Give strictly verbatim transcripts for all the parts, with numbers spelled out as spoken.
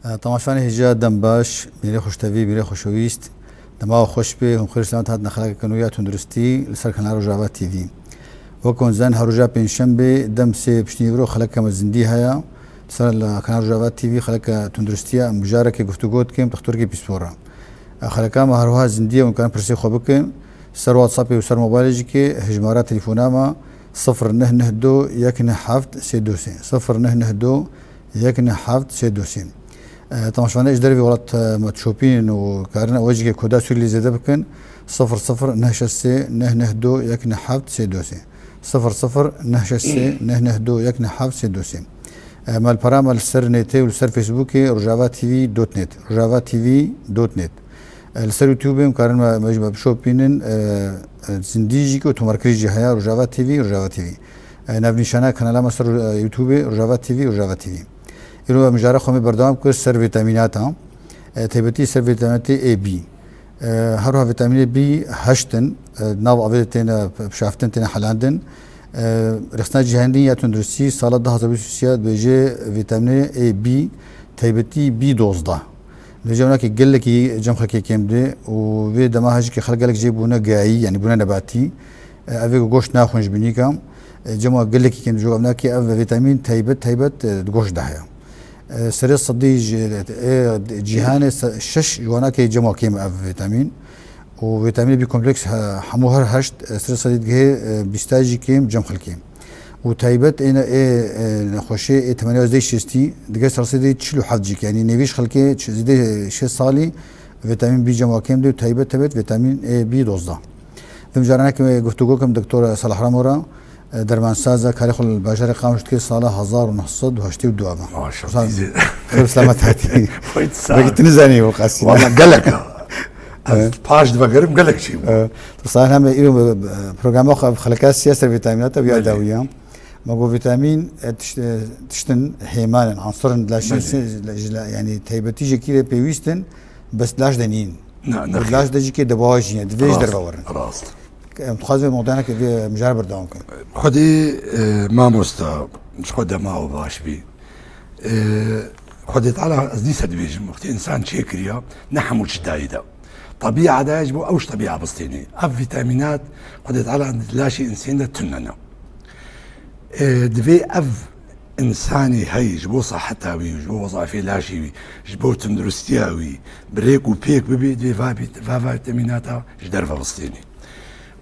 E, temaşevanê hêja dem baş, mîrê xweştevî, mîrê xweşewîst, dema we xweş bê, hûn xêr selamet hatin xelekeke nû ya tunduristî li ser kanala Rojava T V. Wek hûn zanin her roja pêncşembê dem sê piştî îro xeleke me zindî heye. Li ser li kanala Rojava T V xeleke tunduristî ye, em mijareke guftûgo dikin bi dixtorkê pîspor re. E, xeleka me her wiha zindî ye, hûn karin pirsê xwe bikin. Ser WhatsAppê û ser mobaylê jî ke hejmara telefona me sifir neh neh du yek neh heft sê du sê. Sifir neh neh du yek neh heft sê du sê. E, temaşevanê ji dervê welat, e, me dişopînin û karin ew jî ke koda Sûrî lê zêde bikin, sifir sifir neh şeş sê neh neh du yek neh heft sê du sê. Sifir sifir neh şeş sê neh neh du yek neh heft sê du sê. E, malpera me li ser netê û li ser Facebookê Rojava T V dot net. Rojava T V dot net. E, li ser YouTube em karin me, me, me bişopînin, e, e, zindî jî ku tomarkirî jî heye, Rojava T V, Rojava T V. E, navnîşana kanala me ser, e, YouTube, Rojava T V, Rojava T V. Îro em mijara xwe me berdewam kir ser vîtamînatan. E, taybetî ser vîtamînatê A B. E, her wiha vîtamînê B heşt in, e, nav avê de têne pişaftin, têne helandin. E, Rêxistina Cîhanî ya Tunduristî sala du hazar bîst û sê dibêje vîtamînê A B, taybetî B dozdeh. Dibêje wina ke gelekî cem xelkê kêm dê û vê dema hejî ke xelk gelek jê bûne gayî, yanî bûne nebatî. E, ev ê ku goşt naxwin ji binîka. E, cema gelekî kêm dê, ji wina ke ev vîtamîn taybet, taybet, e, di goşt de heye. E, serê sedî ji, e, cîhanê se-, şeş ji wana ke cema kêm ev vîtamîn. Û vîtamînê B kompleks he-, hemû her heşt, e, serê sedî digihê, e, bîsta jî kêm cem xelkê. Û taybet ê ne-, ê, e, nexweşê ê temeniya zêdê şêstî, digeh ser sedî çil û heft jî ke, yanî nêvî ji xelkê çi-, zêdê şêst salî vîtamîn B cema kêm dê û taybet, taybet vîtamînê B dozdeh. Vê mijarana ke guftûgo kim Doktor Salah Ramo re, e, dermansaz e, karê xwe li bajarê Qamişlo dike, sala hezar û neh sed û heştê û du ava. Maşallah. Xêr selamet hatî. Belkî tu nizanî wî qasî ne. Wala gelek e. Ez paş divegerim gelek çî bû. E, tu sahin heme îro, e, programa xwe ev xeleka siyasî ser vîtamînata û ya dawiya. Me got vîtamîn, e, tişt-, e, tiştin hêman in, ansur in, laşê se-, ji la-, yanî taybetî ji kî re pêwîst in, bes laş de nîn. Na, û nexîr. Laş de jî kê debawa jî ye, divê ji derve werin. Rast. Em dixwazin vê mewduanekê vê mijar berdewam kin. Xwedê, e, mamosta, ji xwe dema û baş bî. E, Xwedê Teala ez dîsa dibêjim, wextê însan çêkiriya, ne hemû çi dayî de. Tebîa dayê ji bo ew ji tebîa bistênê. Ev vîtamînat Xwedê Teala di laşê însên de tune ne. E, divê ev însanî heyî ji bo seheta wî, ji bo wezafê laşê wî, ji bo tunduristiya wî, bi rêk û pêk bibê, divê va vît-, va, va vîtamînata ji derve bistênê.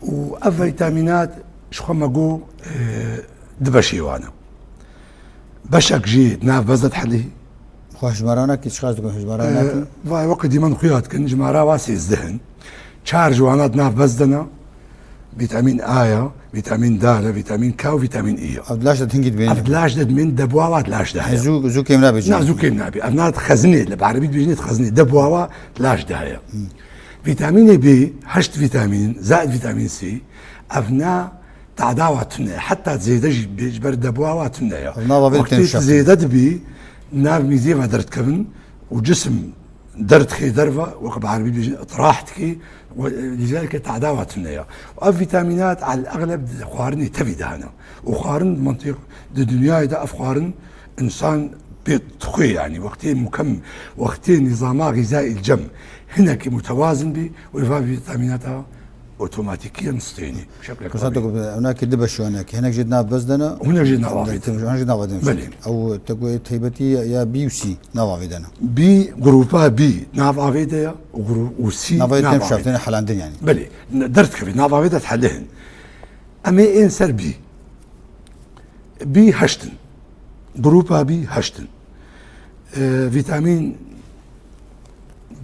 Û ev vîtamînat ji xwe me got, e, du beşê wan e. Beşek jî nav bez de dihilî. Xwe hejmaranekî çiqas dikin hejmaranekî? E, vay, wekî dîmen xuya dikin, jimara wa sêzdeh in. Çar ji wana di nav bez de ne. Vîtamîn A ya, vîtamîn D ya, vîtamîn K û vîtamîn E ya. Ev di laş de hingî dibên? Ev di laş de dimên, debuwa wa di laş de heye. Zû, zû kêm nabe. Na, zû kêm nabe. Ev na di xezinê, li bi erebî dibêjin di xezinê, debuwa wa di laş de heye. Hmm. Vîtamînê B, heşt vîtamîn, zaid vîtamîn C, ev na Tada wa tune ye. Heta zêde jî bê, ji ber debuwa wa tune ye. Ev nava vê Wextê têm tu şeftî. Zêde dibî, nav mîzê ve derdikevin û cisim derdixê derve, wek bi erebî dibêjin, itirah dikî, we, lîzalike tada wa tune ye. Û ev vîtamînat el exleb di xwarinê tevî de hene. Û xwarin di mentiq, di dinyayê de ev xwarin însan pê dixwê, yanî wextê mukem, wextê nîzama xîzayî cem hinekî mutewazin bî, wê va vîtamînata otomatîkî em stênî. Şeklek Mesela vabî. Tu ewnakî du beş wanekî, hinek jî nav bez de ne? Hinek jî nav avê de. Hinek jî nav avê de. Belê. Ew te ku taybetî ya B û C nav avê de ne? B, grupa B nav avê de ya, û gru-, û C nav avê de. Nav avê de têm şeftî ne helandin yanî. Belê. Ne, derdikevî, nav avê de dihelihin. Em ê ên ser B. B heşt in. Grupa B heşt in. E, vîtamîn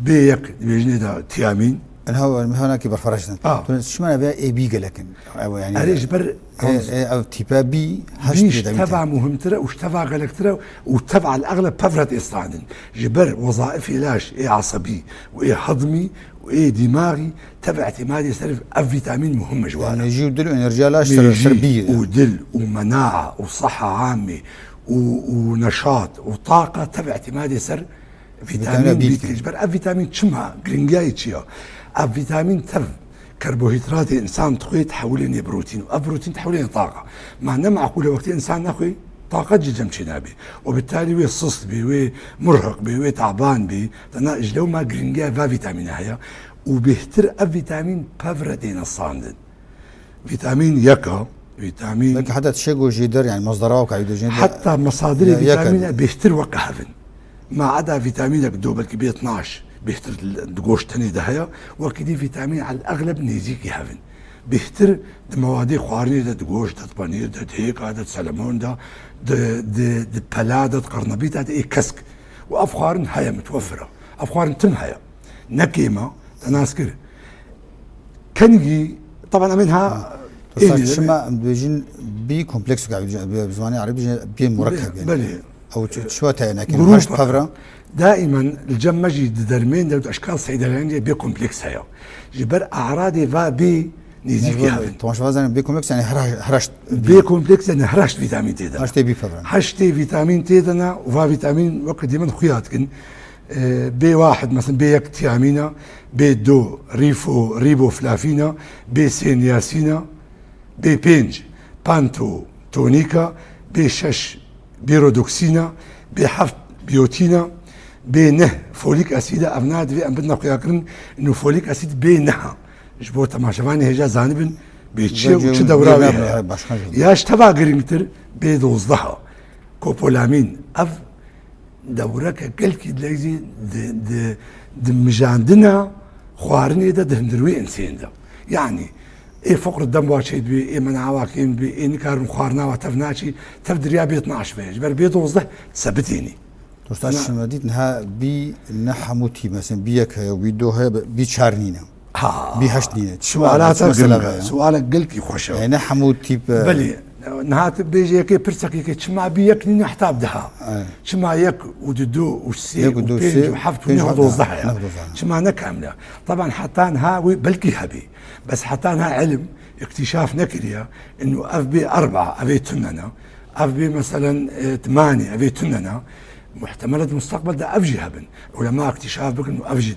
B yek, dibêjinê de tiamîn. Enha, enha nakî berfaraş in. A. Tu çima ne vê A B gelek in? Ew yani Erê ji ber e, e, ev tîpe B heşt B ji teva muhimtir e û ji teva gelektir e û teva el exleb pevret êstandin. Ji ber wezaifê laş ê esebî û ê hedmî û ê dîmaxî tev îtimadê ser ev vîtamîn muhim e ji wan. Mejî û dil û enerjiya laş ser, ser Mejî bî. Û dil û menaa û seha amê û, û neşat û taqa tev îtimadê ser Vîtamîn vîtamîna B B dike. Ji ber ev vîtamîn çima, giringiya wî çi ya? Ev vîtamîn tev karbohîdratê însan dixwê, dihewilê nê protîn û ev protîn dihewilê nê taqa. Ma ne meqûl e wextê însan nexwê, Taqet ji cem çênabê. Û bitalî wê sist bî, wê murhiq bî, wê taban bî. Dana ji lewma giringiya va vîtamîna heye. Û bêhtir ev vîtamîn pevre têne sandin. Vîtamîn yeka, vîtamîn Belkî heta tişê ku jê der, yani masdera weka jê der. Heta mesadirê Ya, yeka. vîtamîne bêhtir weke hevin. Ma eda vîtamînek do belkî bê tnaş bêhtir di goşt tenê de heye. Wekî dî vîtamîn el exleb nêzîkî hevin. Bêhtir di mewadê xwarinê de, di goşt de, di penîr de, di hêka de, di selemon de, di, di, di pela de, di qernebîta de ê kesk. Û ev xwarin heye, mitwefir e. Ev xwarin tim heye. Ne kêm e, te nas kir. Kenigî, taban em ên ha Tu ênî saç de çima em dibêjin bî kompleks, bi zimanê erebî jî bî murekkeb yani. Belê. Ew çi-, çiwa te ne kêm? Grûp Haşt pevra? Daimen li cem me jî di dermên de eşkal seydelenê bê kompleks heye. Ji ber eradê va bê nêzîkî hevin. Temaşevan zanin bê kompleks yani her, her haşt Bê kompleks yani her haşt vîtamîn tê de. Haştê bî pevra. Haştê vîtamîn tê de ne, va vîtamîn wek dîmen xuya dikin. Ee, bê wahid, mesela bê yek tiamîna, bê do rîfo, rîboflavîna, bê sê niasîna, bê pênc pantotonîka, bê şeş bîrodoksîna, bê heft biyotîna, bê neh folîk asîda, ev na divê em bidine xuyakirin, ino folîk asîd bê neha. Ji bo temaşevanê hêja zanibin bê çi ye û çi dewra wê heye. Ya ji teva girîngtir bê dozdeh a. Kopolamîn, ev dewreke gelkî dileyzî di, di, di mijandina xwarinê de di hundir wê insên de. Yanî ê foqr dem wa çê dibê, ê menawa kêm dibê, ê nikarin xwarina wa tev naçî, tev diriya bê tnaş ve. Ji ber bê dozdeh sebitênî. Dostlar, Na- şima dît niha bî ne hemû tîp, mesela bî yek heye, bî do heye, bî çar nîne. Ha. Bî heşt nîne. Çima? Suala Çima te mesela giring e. Suala gelkî xweş e. Yani ne hemû tîp, e, Belê. Niha tu bêjî yekê pirsek yekê çima bî yek nîne heta bi deha? Evet. Çima yek û du, du û sê Yek û û du, pênc sê, û heft û pênc neh û û dozdeh heye? Neh û dozdeh. Çima ne kamil e? Taban heta niha wê belkî hebî. Bes heta niha ilim îktîşaf nekiriye. Ino ev bê erba, ev ê tunene. Ev bê meselen, e, tmanî, ev ê tunene. Muhtemelet mustaqbel de ev jî hebin. Ulema îktîşaf bikin û ev jî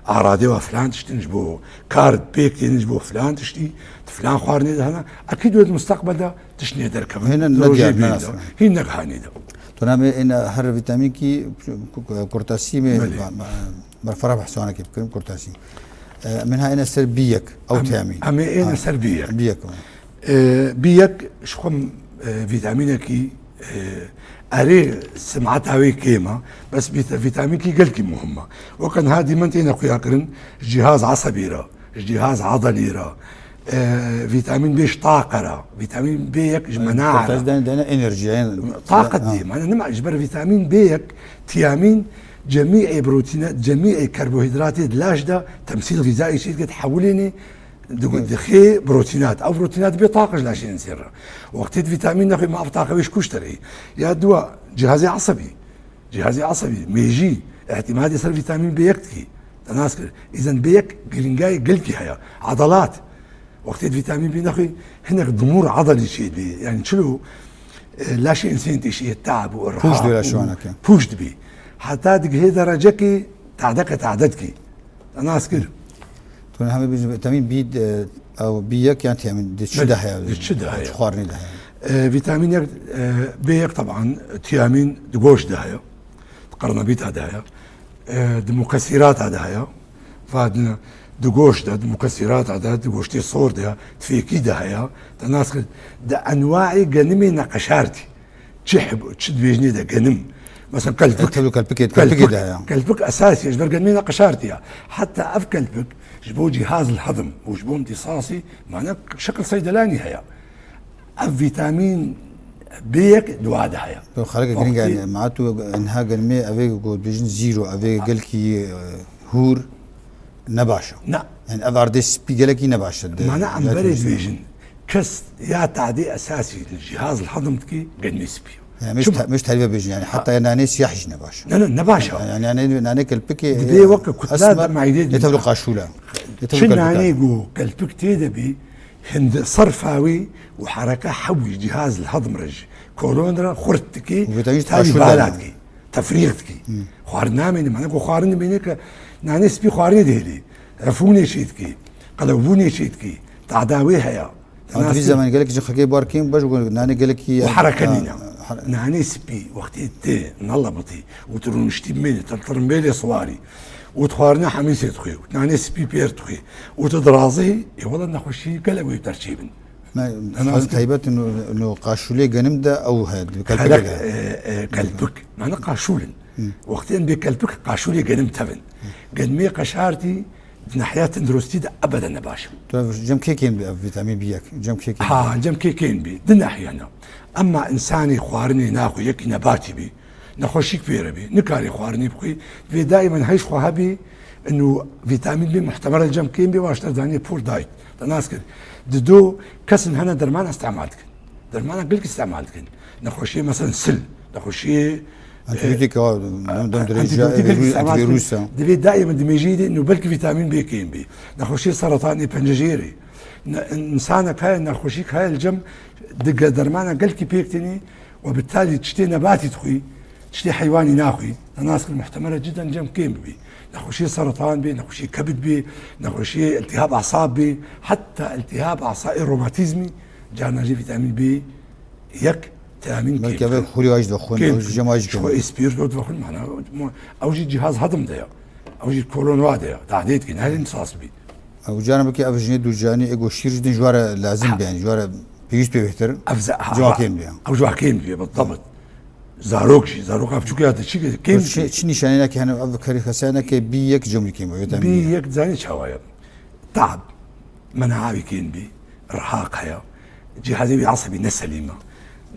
aradê wa filan tiştin ji bo kar pêk tênin ji bo filan tiştî, di filan xwarinê de hene. Ekîd wê di mustaqbel de tiştê derkevin. Hîn ne Di rojê diyar, bîn ne de. Nasıl? Hîn ne hanî de. Tu namê êne her vîtamînkî kurtasî me Belê. ba-, ba-, berfara behsana kê bikirim kurtasî. E, min ha êne ser bî yek, ew Em, tiamîn. Em ê êne Ha. ser bî yek. Bî yek o. E, bî yek ji xwe, e, vîtamînekî, e, erê simeta wê kêm e, bes vîta-, vîtamînkî gelkî muhim e. Weke niha dîmen têne xuyakirin, ji cîhaz esebî re, ji cîhaz edelî re, e, vîtamîn bê ji taqe re, vîtamîn bê yek ji menae re. Kurtaz dene, dene enerji, yani. Taqet Ha. dî, mane nima, ji ber vîtamîn bê yek, tiamîn, cemî ê protîne, cemî ê karbohîdratê di laş de temsîl xîzayî çê dike, dihewilênê, Di, dixê protînat. Ew protînat bê taqe ji laşê insên re. Wextê di vîtamîn nexwî, ma ev taqe wê ji ku ji te re yê? Ya dua, cihazê esebî. Cihazê esebî, mêjî, îtîmadê ser vîtamîn B yek dikî. Te nas kir. Îzen B yek giringayê gelkî heye. Edelat. Wextê di vîtamîn B nexwî, hinek dimûr edelî çê dibê. Yani çilo, e, laşê insên têşî yê teab û irhaq Pûç dibê û şiwaneke. Pûç dibê. Heta digihê derecekê tadeke tade dikî. Te nas kir. Tu hemî bî, temî bî, e, ew bî yek yan tiamîn, di çi Belê, de heye? di çi de heye? Çi xwarinê de heye? E, vîtamîn yek, e, B yek taban, tiamîn di goşt de heye. Di qernebîta de heye. E, di mukesîrata de heye. Va di, di goşt de, di mukesîrata de, di goştê sor de, di fêkî de heye. Te nas kir, di enwaê genimê neqeşartî. Çi heb-, çi dibêjinê de genim. Mesela kelpik. Tabii kelpikê, Kelpik, kelpikê de ya. kelpik esasî ye, ji ber genimê neqeşartî ya. Heta ev kelpik ji bo cihaz el-hedim û ji bo imtisasî, mane şekil seydelanî heye. Ev vîtamîn B yek dua de heye. Bi xelkê giring Wextî- yani, ma tu niha genimê evê ku dibêjin zîro, evê gelkî, e, hûr ne baş e. Na. Yani ev ardê spî gelekî ne baş e. Mane em Zaten berê işte. dibêjin. Kes ya tadê esasî li cihaz el-hedim dikî genimê spî. Yani, Çima? Mej te-, mej terbiye bêjin, yani, heta ya nanê siyah jî ne baş. Ne, ne, ne baş. Yani, yani, yani, nanê kelpikê, Dibê e, weke kutla esmer, de maydê ne tevro dibî. qaşûla. Ne tevro Çi kelpika. nanê ku kelpik tê de bî, hindi serfa wî û hereke hewî cihaz el-hedim re jî, kolon re xurt dikî, Û vîtamîn tavî qaşûla bala yani. dikî, tefrîx dikî. Hı. Xwarin namêne, mane ku xwarin dimêne ke nanê spî xwarinê dihêlî, refûnê çê dikî, qelewbûnê çê dikî, tada wê heye. Di vî zemanî gelekî ji xelkê bar kêm, baş û nanê gelekî Û hereke ha, nîne. ha, Nanê spî wextê tê nelebitî û tu rûniştî mêlê, tu tirimbêlê siwarî û tu xwarina hemîsê dixwî û nanê spî pêr dixwî û tu dirazî, ê wela nexweşî gelek wê bi te re çêbin. Me, Em xwazin ez- taybet ino, ino qaşûlê genim de ew he, di kelpikê Kelek, de. e, e, kelpik. Mane qaşûl in. Wextê em bê kelpik qaşûlê genim tevin. Genimê qeşartî di nehiya tenduristî de ebeden ne baş in. Tu ev cem kê kêm bi ev vîtamîn B yek? Cem kê kêm bi? Ha, cem kê kêm bi? Di nehiya ne. Emma insanê xwarinê naxwe yekî nebatî bî, nexweşîk pê re bî, nikarê xwarinê bixwî, divê daîmen heyş xwe hebî, inu vîtamîn B muhtemelen cem kêm bî, waşter danê pur dayt. Te nas kir. Di do kesin hene derman îstemal dikin. Dermana gelkî îstemal dikin. Nexweşiyê mesela sil, nexweşiyê, Antibiyotîk, e, ha, dem, dem e, dirêj ya, antibiyotîk gelkî vîrus, îstemal dikin. Antîvîrus e. Divê daîmen di mêjiyê de inu belkî vîtamîn B kêm bî. Nexweşiyê seretanê, pencejêrê. Ne-, insanek heye, nexweşîk heye li cem dige dermana gelkî pêk tînî we bi talî tiştê nebatî dixwî, tiştê heywanî naxwî. Te nas kir muhtemel e cidden cem kêm bibî. Nexweşiyê seretan bê, nexweşiyê kebid bê, nexweşiyê iltihab asab bê, heta iltihab asa-, ê romatîzmî carna jî vîtamîn B yek, vîtamîn Belkî kêm ev dikin. Xurî aç de xwin, Kêm ew dikin. Cem aç Ji xwe dikin. Ê spîr dot vexwin, mana, ew jî cihaz hedim de ya. Ew jî kolon wa de ya. Tahdê dikin, her imsas bî. Ew cana belkî ev jinê du canî ego şîr jî din ji ware lazim Ha. bê, yani ji ware pêwîst pê bêhtir. Ev ze-, ha, Cem ha. kêm bê. Ew ji wa kêm bê, bi tabit. Zarok jî, zaroka biçûk ya te çi kêm Çi, çi nîşanî neke, hani ev kerî xesaya neke B yek cem kêm bê, vîtamîn B yek. B yek zanî çawa ye? Tab, menaha wî kêm bî, rihaq heye. Cihazê wî esebî ne selîm e.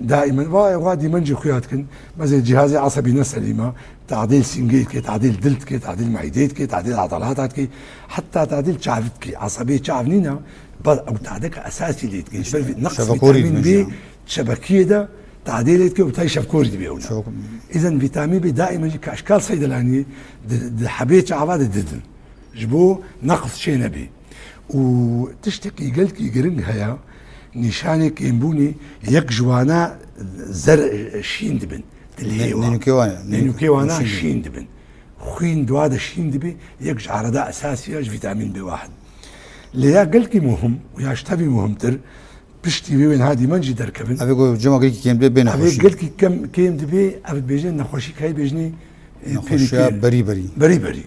Daîmen va, va dîmen jî xuya dikin. Mezê cihazê esebî ne selîm e. Tadîl sîngê dike, tadîl dil dike, tadîl meydê dike, tadîl adalata dike. Heta tadîl çav dike. Esebê çav nîne, ba ew tadeke esasî lê dike. Ji ber vî neqs Şevekorî vîtamîn dibin B jî. Şebekiyê de tadê lê dike û tay şevkorî dibe ew. Şevek- Îzen vîtamîn B daîmen jî kaşkal seydelanî di, di hebê çava de didin. Ji bo neqs çê nebî. Û tiştekî gelkî giring heye, nîşanê kêmbûnê yek ji wana zer şîn dibin. Dilhê Ne-, wan. Nênûkê wan e. Nênûkê wana Şîn dibin. Şîn dibin. Xwîn di wa de şîn dibe, yek ji ereda esasî ya ji vîtamîn B wahid. Lê ya gelkî muhim û ya ji tevî muhimtir, piştî vê wê niha dîmen jî derkevin. Ev ê ku cema gelkî kêm bê, bê Ev ê nexweşî. Gelkî kem, kêm dibê, ev dibêjin nexweşî kayê bêjinê, e, Nexweşiya pênîkê. Berî berî. Berî berî.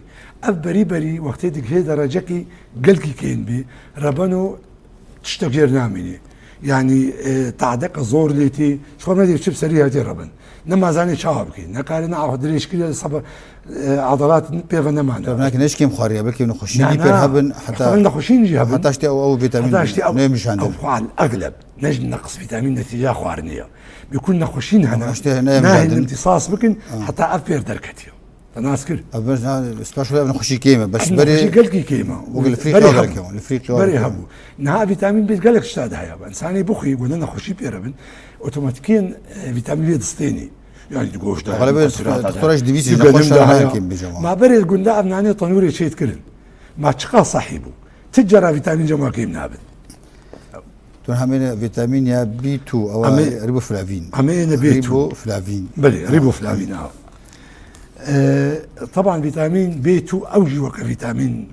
Ev berî berî wextê digihê derecekî gelkî kêm bî, rebeno tiştek jêr namînê. Yanî, e, tadeke zor lê tê, ji xwe nedê çi bi serî hatê rebin. Ne mazanê çawa bikî, ne karê ne awa dirêj kiriye, seba, e, adalat pê ve nemane. Tabii, belki ne ji kêm xwariye, belki nexweşî Na, dî pêr na. hebin, heta Heta nexweşîn jî hebin. heta işte ew, ew vîtamîn Heta işte ew, neymişandin. ew xwal, egleb. Ne ji neqs vîtamîn netîca xwarinê ye. Bi ku nexweşî hene. Ama işte ne Nahên emrandin. imtisas bikin, Ha. heta ev pêr derketiye. Te nas kir. Ev ber, ha, spas xwe ev nexweşî kêm e. Bes Ev berê nexweşî gelkî kêm e. û li Frîqya Berê derkevin, hebû. li Frîqya Berê derkevin. hebû. Niha vîtamîn B gelek tişta de heye. Însanê bixwî, gunda nexweşî pê re bin, otomatîkên, e, vîtamîn B distênî. Yani di goş de, Xalebe di qasirata de, doktora ji divîsî di nexweş genim de heye. Kêm bêje ma. Ma berê gunda ev nanê tenûrê çêdikirin. Ma çiqas sehî bû. Ti cara vîtamîn cema kêm nabin. Tu hemê ne vîtamîn ya B two, ew Hemê riboflavin. Hemê ne B two. Riboflavin. Belê, Ha. riboflavin, ha. E, taban vîtamîn B two ew jî weke vîtamîn,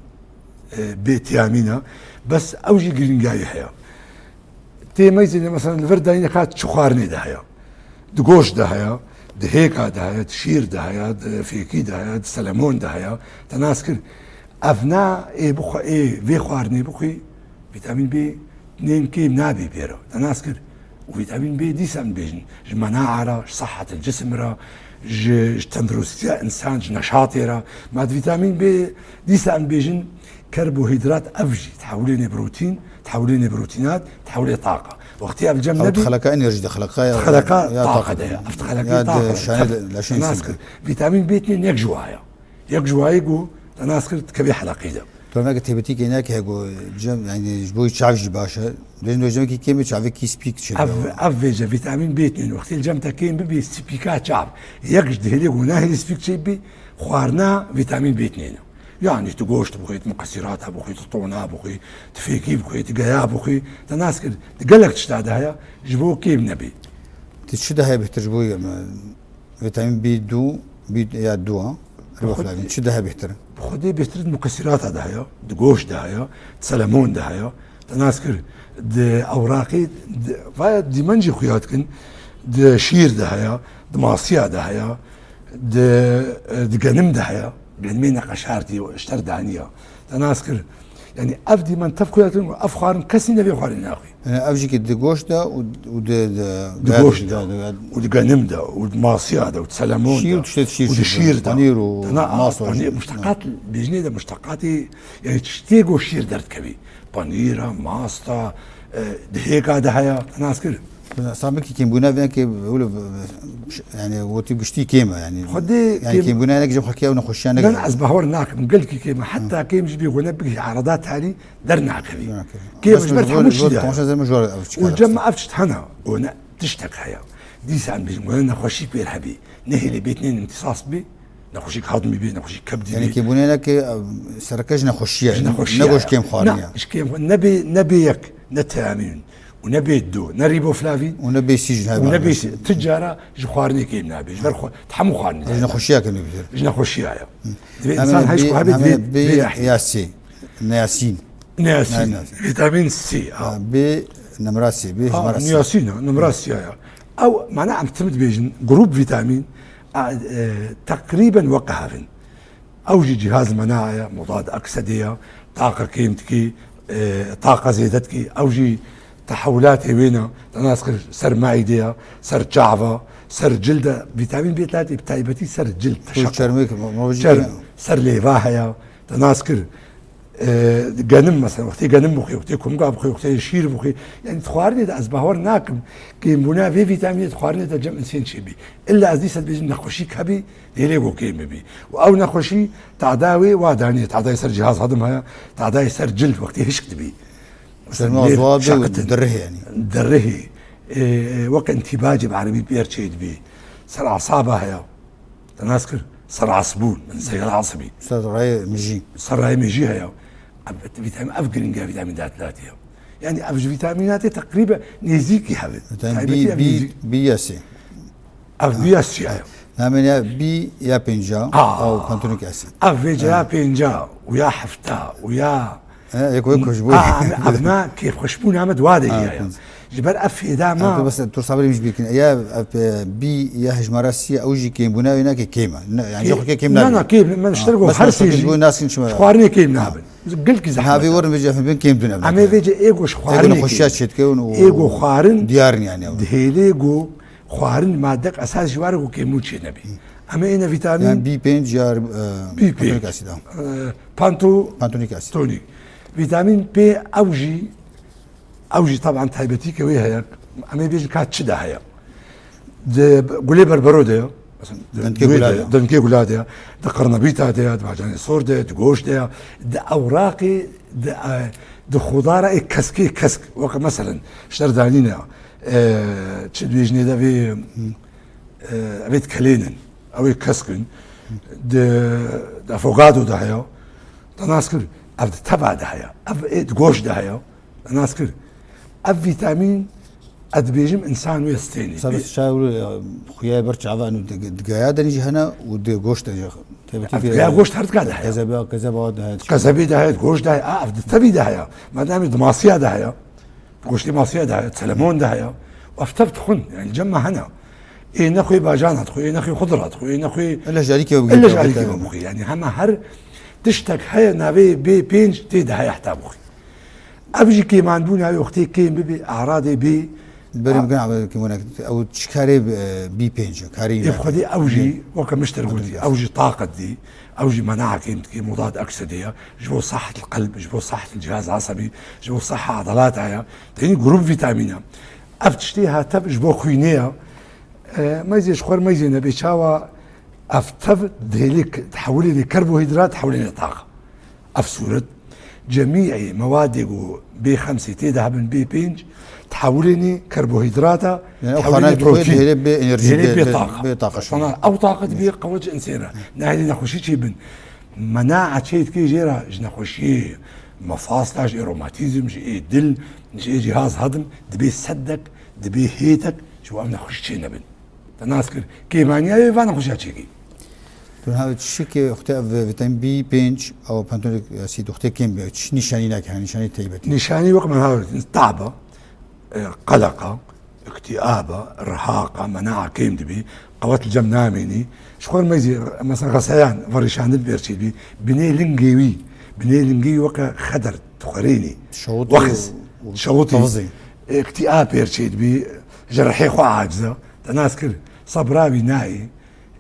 e, B tiamîn e. Bes ew jî girîngayî heye. Tê meyzê ne, mesela, li vir dayînê ka çi xwarinê de heye. Di goşt de heye, di hêka de heye, di şîr de heye, di fêkî de heye, di selemon de heye. Te nas kir. Ev na ê bixwe, ê vê xwarinê bixwî, vîtamîn B nên kêm nabî pê re. Te nas kir. Û vîtamîn B dîsa em dibêjin, ji mena'a re, ji sehetil cisim re, ji, ji tenduristiya însan, ji neşatê re. Ma di vîtamîn B dîsa em dibêjin, karbohîdrat ev jî, tehewilê nê protein, tehewilê nê proteinat, tehewilê taqa. Wextê ev cem Ew nebî, dixeleka enerjî, dixeleka ya, Dixeleka ya taqa taqet de ya. ya. Ev dixeleka Ya taqa de de. şanê Tabii. de, leşên Nas sinde. kir. Vîtamîn B ne yek ji wa ya. Yek ji wayê ku te nas kir dikevê heleqî de. Tu hemeke têbitîkê neke ku cem, yani ji bo çav jî baş e. Dêjin do cemekî kêm çavekî spîk çê Ev, de. ev vêce vîtamîn B ne. Wextê cem te kêm bibî spîka çav. Yek ji dihêlê ku nahêlî spîk çê bibî, xwarina vîtamîn B ne. Yani tu goşt bixwî, tu mukesirata bixwî, tu tona bixwî, tu fêkî bixwî, tu geya bixwî, te nas kir. Di gelek tişta de heye, ji bo kêm nebî. Tu çi de heye bêhtir ji bo, em, vîtamîn B du, B ya du, ha? Riboflavin, Xwedî çi de heye bêhtir? Bi xwedî bêhtir di mukesirata de heye, di goşt de heye, di selemon de heye, te nas kir. Di ewraqî, di, vaya dîmen jî xuya dikin. Di şîr de heye, di masiya de heye, di, di genim de heye. Genimê neqeşartî û ji ter daniya. Te nas kir. Yanî ev dîmen tev xuya kirin û ev xwarin kesî ne vê xwarin naxwî. Yani ev jî ki di goşt de û, û di, di, Di goşt de, û di genim de, û di masiya de, û di selemon de, û di şîr de, panîr û mast. Muşteqat, bêjinê de muşteqatê, yani tiştê go şîr derdikevî. Panîra, masta, e, dihêka de heye, nas kir. Sabikî kêmbûna vê ke wilo, yani wotî giştî kêm e, yani. Xwedê yani kêm- kêmbûna nek ji xwe ke ew nexweşiya ne. Ne, ez bawer nakim, gelkî kêm e. Heta kêm ji bî xwe ne bigihî arada tarî dernakevî. Dernakevî. Kêm e ji ber hemû şî de. Û cem ev tişt hene. Û ne tiştek heye. Dîsan bêjim, wene nexweşîk wêr hebî. Nehêlê bêt nê imtîsas bî. Nexweşîk hadmî bê, nexweşîk kebdî bê. Yani kêmbûnê ne ki, e, sereke ji nexweşiye, ji nexweşiye ne goş kêm xwarin ya. Ji kêm xwe-, ne bê, ne bê yek, ne teamîn û ne bê do, ne rîboflavîn û ne bê sî ji navê. Û ne bê sî. Ti cara ji xwarinê kêm nabê. Ji ber xwe, hemû xwarinê. Ji nexweşiya kêm nabê. Ji nexweşiya ya. Divê insan heyş xwe hebê, divê, divê ya sê. Niyasin. Niyasin. Vîtamîn C. Ha, B nimra C, B hijmara C. Niyasin, ha, nimra C ya. Ew, mana em tim dibêjin, grup vîtamîn, a, e, teqrîben weke hev in. Ew jî cihaz menae ya, mudad eksedê ya, taqa kêm dikî, e, taqa zêde dikî, ew jî tehewlatê wê ne, te nas kir ser maîdê ya, ser çava, ser cilde, vîtamîn B latê bi taybetî ser cild, teşeqq. Çermê ki, ma-, ma-, Çerm, ser lêva heye, te nas kir. E, genim mesela, wextê genim bixwî, wextê kumga bixwî, wextê şîr bixwî. Yani di xwarinê de ez bawer nakim, kêmbûna vê vîtamînê di xwarinê de cem insên çêbî. Illa ez dîsa dibêjim nexweşîk hebî, dêlê go kêm bibî. Û ew nexweşî tada wê wa danê, tadayê ser cihaz hedim heye, tadayê ser cild wextê hişk dibî. Mesela lêv şeqitin. Dirihê yani. Dirihê. E, e, wek intîbacê bi erebî pêr çêdibî. Ser asaba heye. Te nas kir, ser asbûn, min seyr asibî. Ser rayê mijî. Ser rayê mijî heye. Ev vîtamîn, ev giringe vîtamîn datlatê ya. Yani ev ji vîtamînatê teqrîben nêzîkî hev in. Vîtamîn B, B ya sê. Ev B ya sê ya. Namê ya B ya pênca, ew pantonik asid. Ev vêce ya pênca û ya hefta û ya He, yek wek xweşbû. Ha, em, em na kêfxweşbûna me di wa de jî heye. Ji ber ev fêda ma. Em bes tu sabirî min ji bîr kin. Ya ev, e, bî ya hejmara sî ew jî kêmbûna wê nake kêm e. Ne, yani jî xwe kêm nabî. Na, na, kêm, me ji te re got her sê jî. Bû naskin çima. Xwarinê kêm nabin. Gelkî zehmet. Ha, vê werin vê cefin bin kêm dune. Em ê vê cê ê go ji xwarinê kêm. Ê go xwarin. Diyar in yani. Dihêlê go Xwarin madek esas ji ware ku kêmbûn çê nebî. Em ê êne vîtamîn. Yani B pênc ya, e, B pênc. Pantonik asid, ha. E, panto-, Pantonik asid. Tonik. Vîtamîn P ew jî, ew jî taban taybetî ke wê heye. Em ê bêjin ka çi de heye. Di gulê berbero de ya. Mesela, di, Denkê gula de ya. Denkê gula de ya. Di qirnebîta de ya, di bacanê sor de ya, di goş de ya. Di ewraqê, di, e, di xudara ê keskê kesk. Weke meselen, şer danîne ya. E, çi dibêjinê de vê, e, evê dikelênin. Ew ê kesk in. Di, di afogado de heye. Te nas kir. Ev di teva de heye. Ev ê di goş de heye. Te nas kir. Ev vîtamîn, ez dibêjim, însan wê stênî. Sebeb çawa, e, xuya ber çava û di, di geya de jî hene û di goş de jî. Ev geya goş her dika de heye. Kezebe, kezebe de heye. Kezebê de heye, goş de heye. A, ev di tevî de heye. Madem di masiya de heye. Goştê masiya de heye, telemon de heye. Ev tev dixwin, yani cem me hene. Ê nexwê bajana dixwê, ê nexwê xudra dixwê, ê nexwê. Ella ji alîkê ve bigihî. Ella ji alîkê ve bixwê. Yani hema her tiştek heye navê B pênc tê de heye heta bixwê. Ev jî kêmanbûna wê wextê kêm bibe, aradê bê. Berê min gina kêmûnek, ew çi karê, e, B pênc, karê. Ê bi xwedê ew jî, weke min ji te re gotî, ew jî taqet dî. Ew jî menaha kêm dike, mudad eksedê ye, ji bo sehet qelb, ji bo sehet cihaz esebî, ji bo seha edelata ye. Tenî grup vîtamîn e. Ev tiştê ha tev ji bo xwînê ye. E, meyzê ji xwe re meyzê nebe çawa ev tev dihêlê k-, dihewilêne karbohîdrat, dihewilêne tax. Ev sûret. Cemî mewadê ku bê xemsê tê de hebin, bê pênc, dihewilênê karbohîdrata, yani ew dihewilênê xwarinê proteîn, dihêlê bê enerjî, dihêlê bê, bê, bê taqa. Bê taqa şûna. Ew taqet bê qewet ji insê re. Nehêlî nexweşî çêbin. Menae çê dike jê re ji nexweşiyê mefasla, ji romatîzm, ji ê dil, ji ê cihaz hedim, dibê sedek, dibê hêtek, ji bo ev nexweşî çê nebin. Te nas kir. Kêmaniya wê va nexweşiya çêkî. Tu niha çikê wextê ev vîtamîn B pênc, ew pantonik asid wextê kêm be, çi nîşanî nake, nîşanî taybetî? Nîşanî wek me ha taba, e, qeleqa, Îktîaba, rihaqa, mena'a kêm dibî, qewet li cem namînî. Ji xwe meyzî, mesela, xeseyan, verîşandin pêr çêdibî, binê lingê wî, binê lingê wî weke xeder dixwerênî. Şewitî Wexiz, û şewitî. Tevzî. Îktîab pêr çêdibî, ji rihê xwe aciz e. Te nas kir, sebra wî nayê.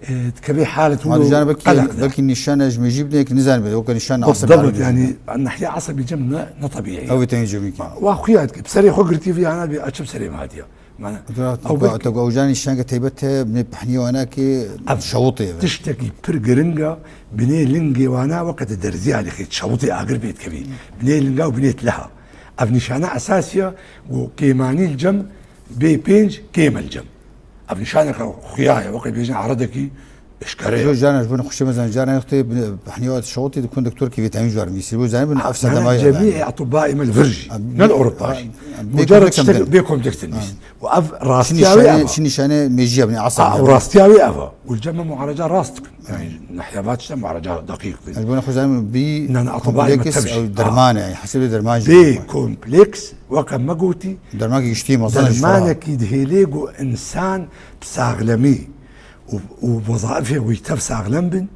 E, dikevê halet Ma û dican belkî, qeleq de. Belkî nîşane ji mêjî bidin, ki nizanibê, weke nîşane Bidabit, esebî yani, nehya esebî cem ne, ne tebîî ye. Ew ê tenê cemî ki. Wa xuya dike, bi serê xwe girtî vî yana bê, açib serê min hatiye. Mana, Dira, ew tu belkî ku ew jan nîşaneke taybet e, binê pehniyê wana ki Ev şewitê ye. Tiştekî pir giring e, binê lingê wana weke di derziya lixê şewitê agir pê dikevî. Binê linga û binê tileha. Ev nîşana esasî ye, ku kêmanî li cem bê pênc kêm e li cem. Ev nîşaneke xuya ye, weke bêjin eredekî eşkere ye. Jana ji bo nexweşê mezin, jana yextê bi, bi heniya şewitê di kundek Turkî vîtamîn ji war nîsî. Bo zanî bin ev sedema ye. Cemî etibba me li vir jî. Ne li Ewropa jî. Mucarred tiştek bê kompleks nivîsin. Û ev rastiya wê ev e. Şi nîşane mêjiya bin asab. Û rastiya wê ev e. Û li cem me muareca rast dikin. Yani nehya va tişte muareca deqîq bin. Ez bona xwe zanim bî Na, na, atibba kompleks me tev jî. Ew derman yani. Hesabê derman jî. Bê kompleks, weke me gotî, dermanekî giştî mezin ji dermanekî dihêlê ku insan bi saxlemî û, û wezaifê wî tev saxlem bin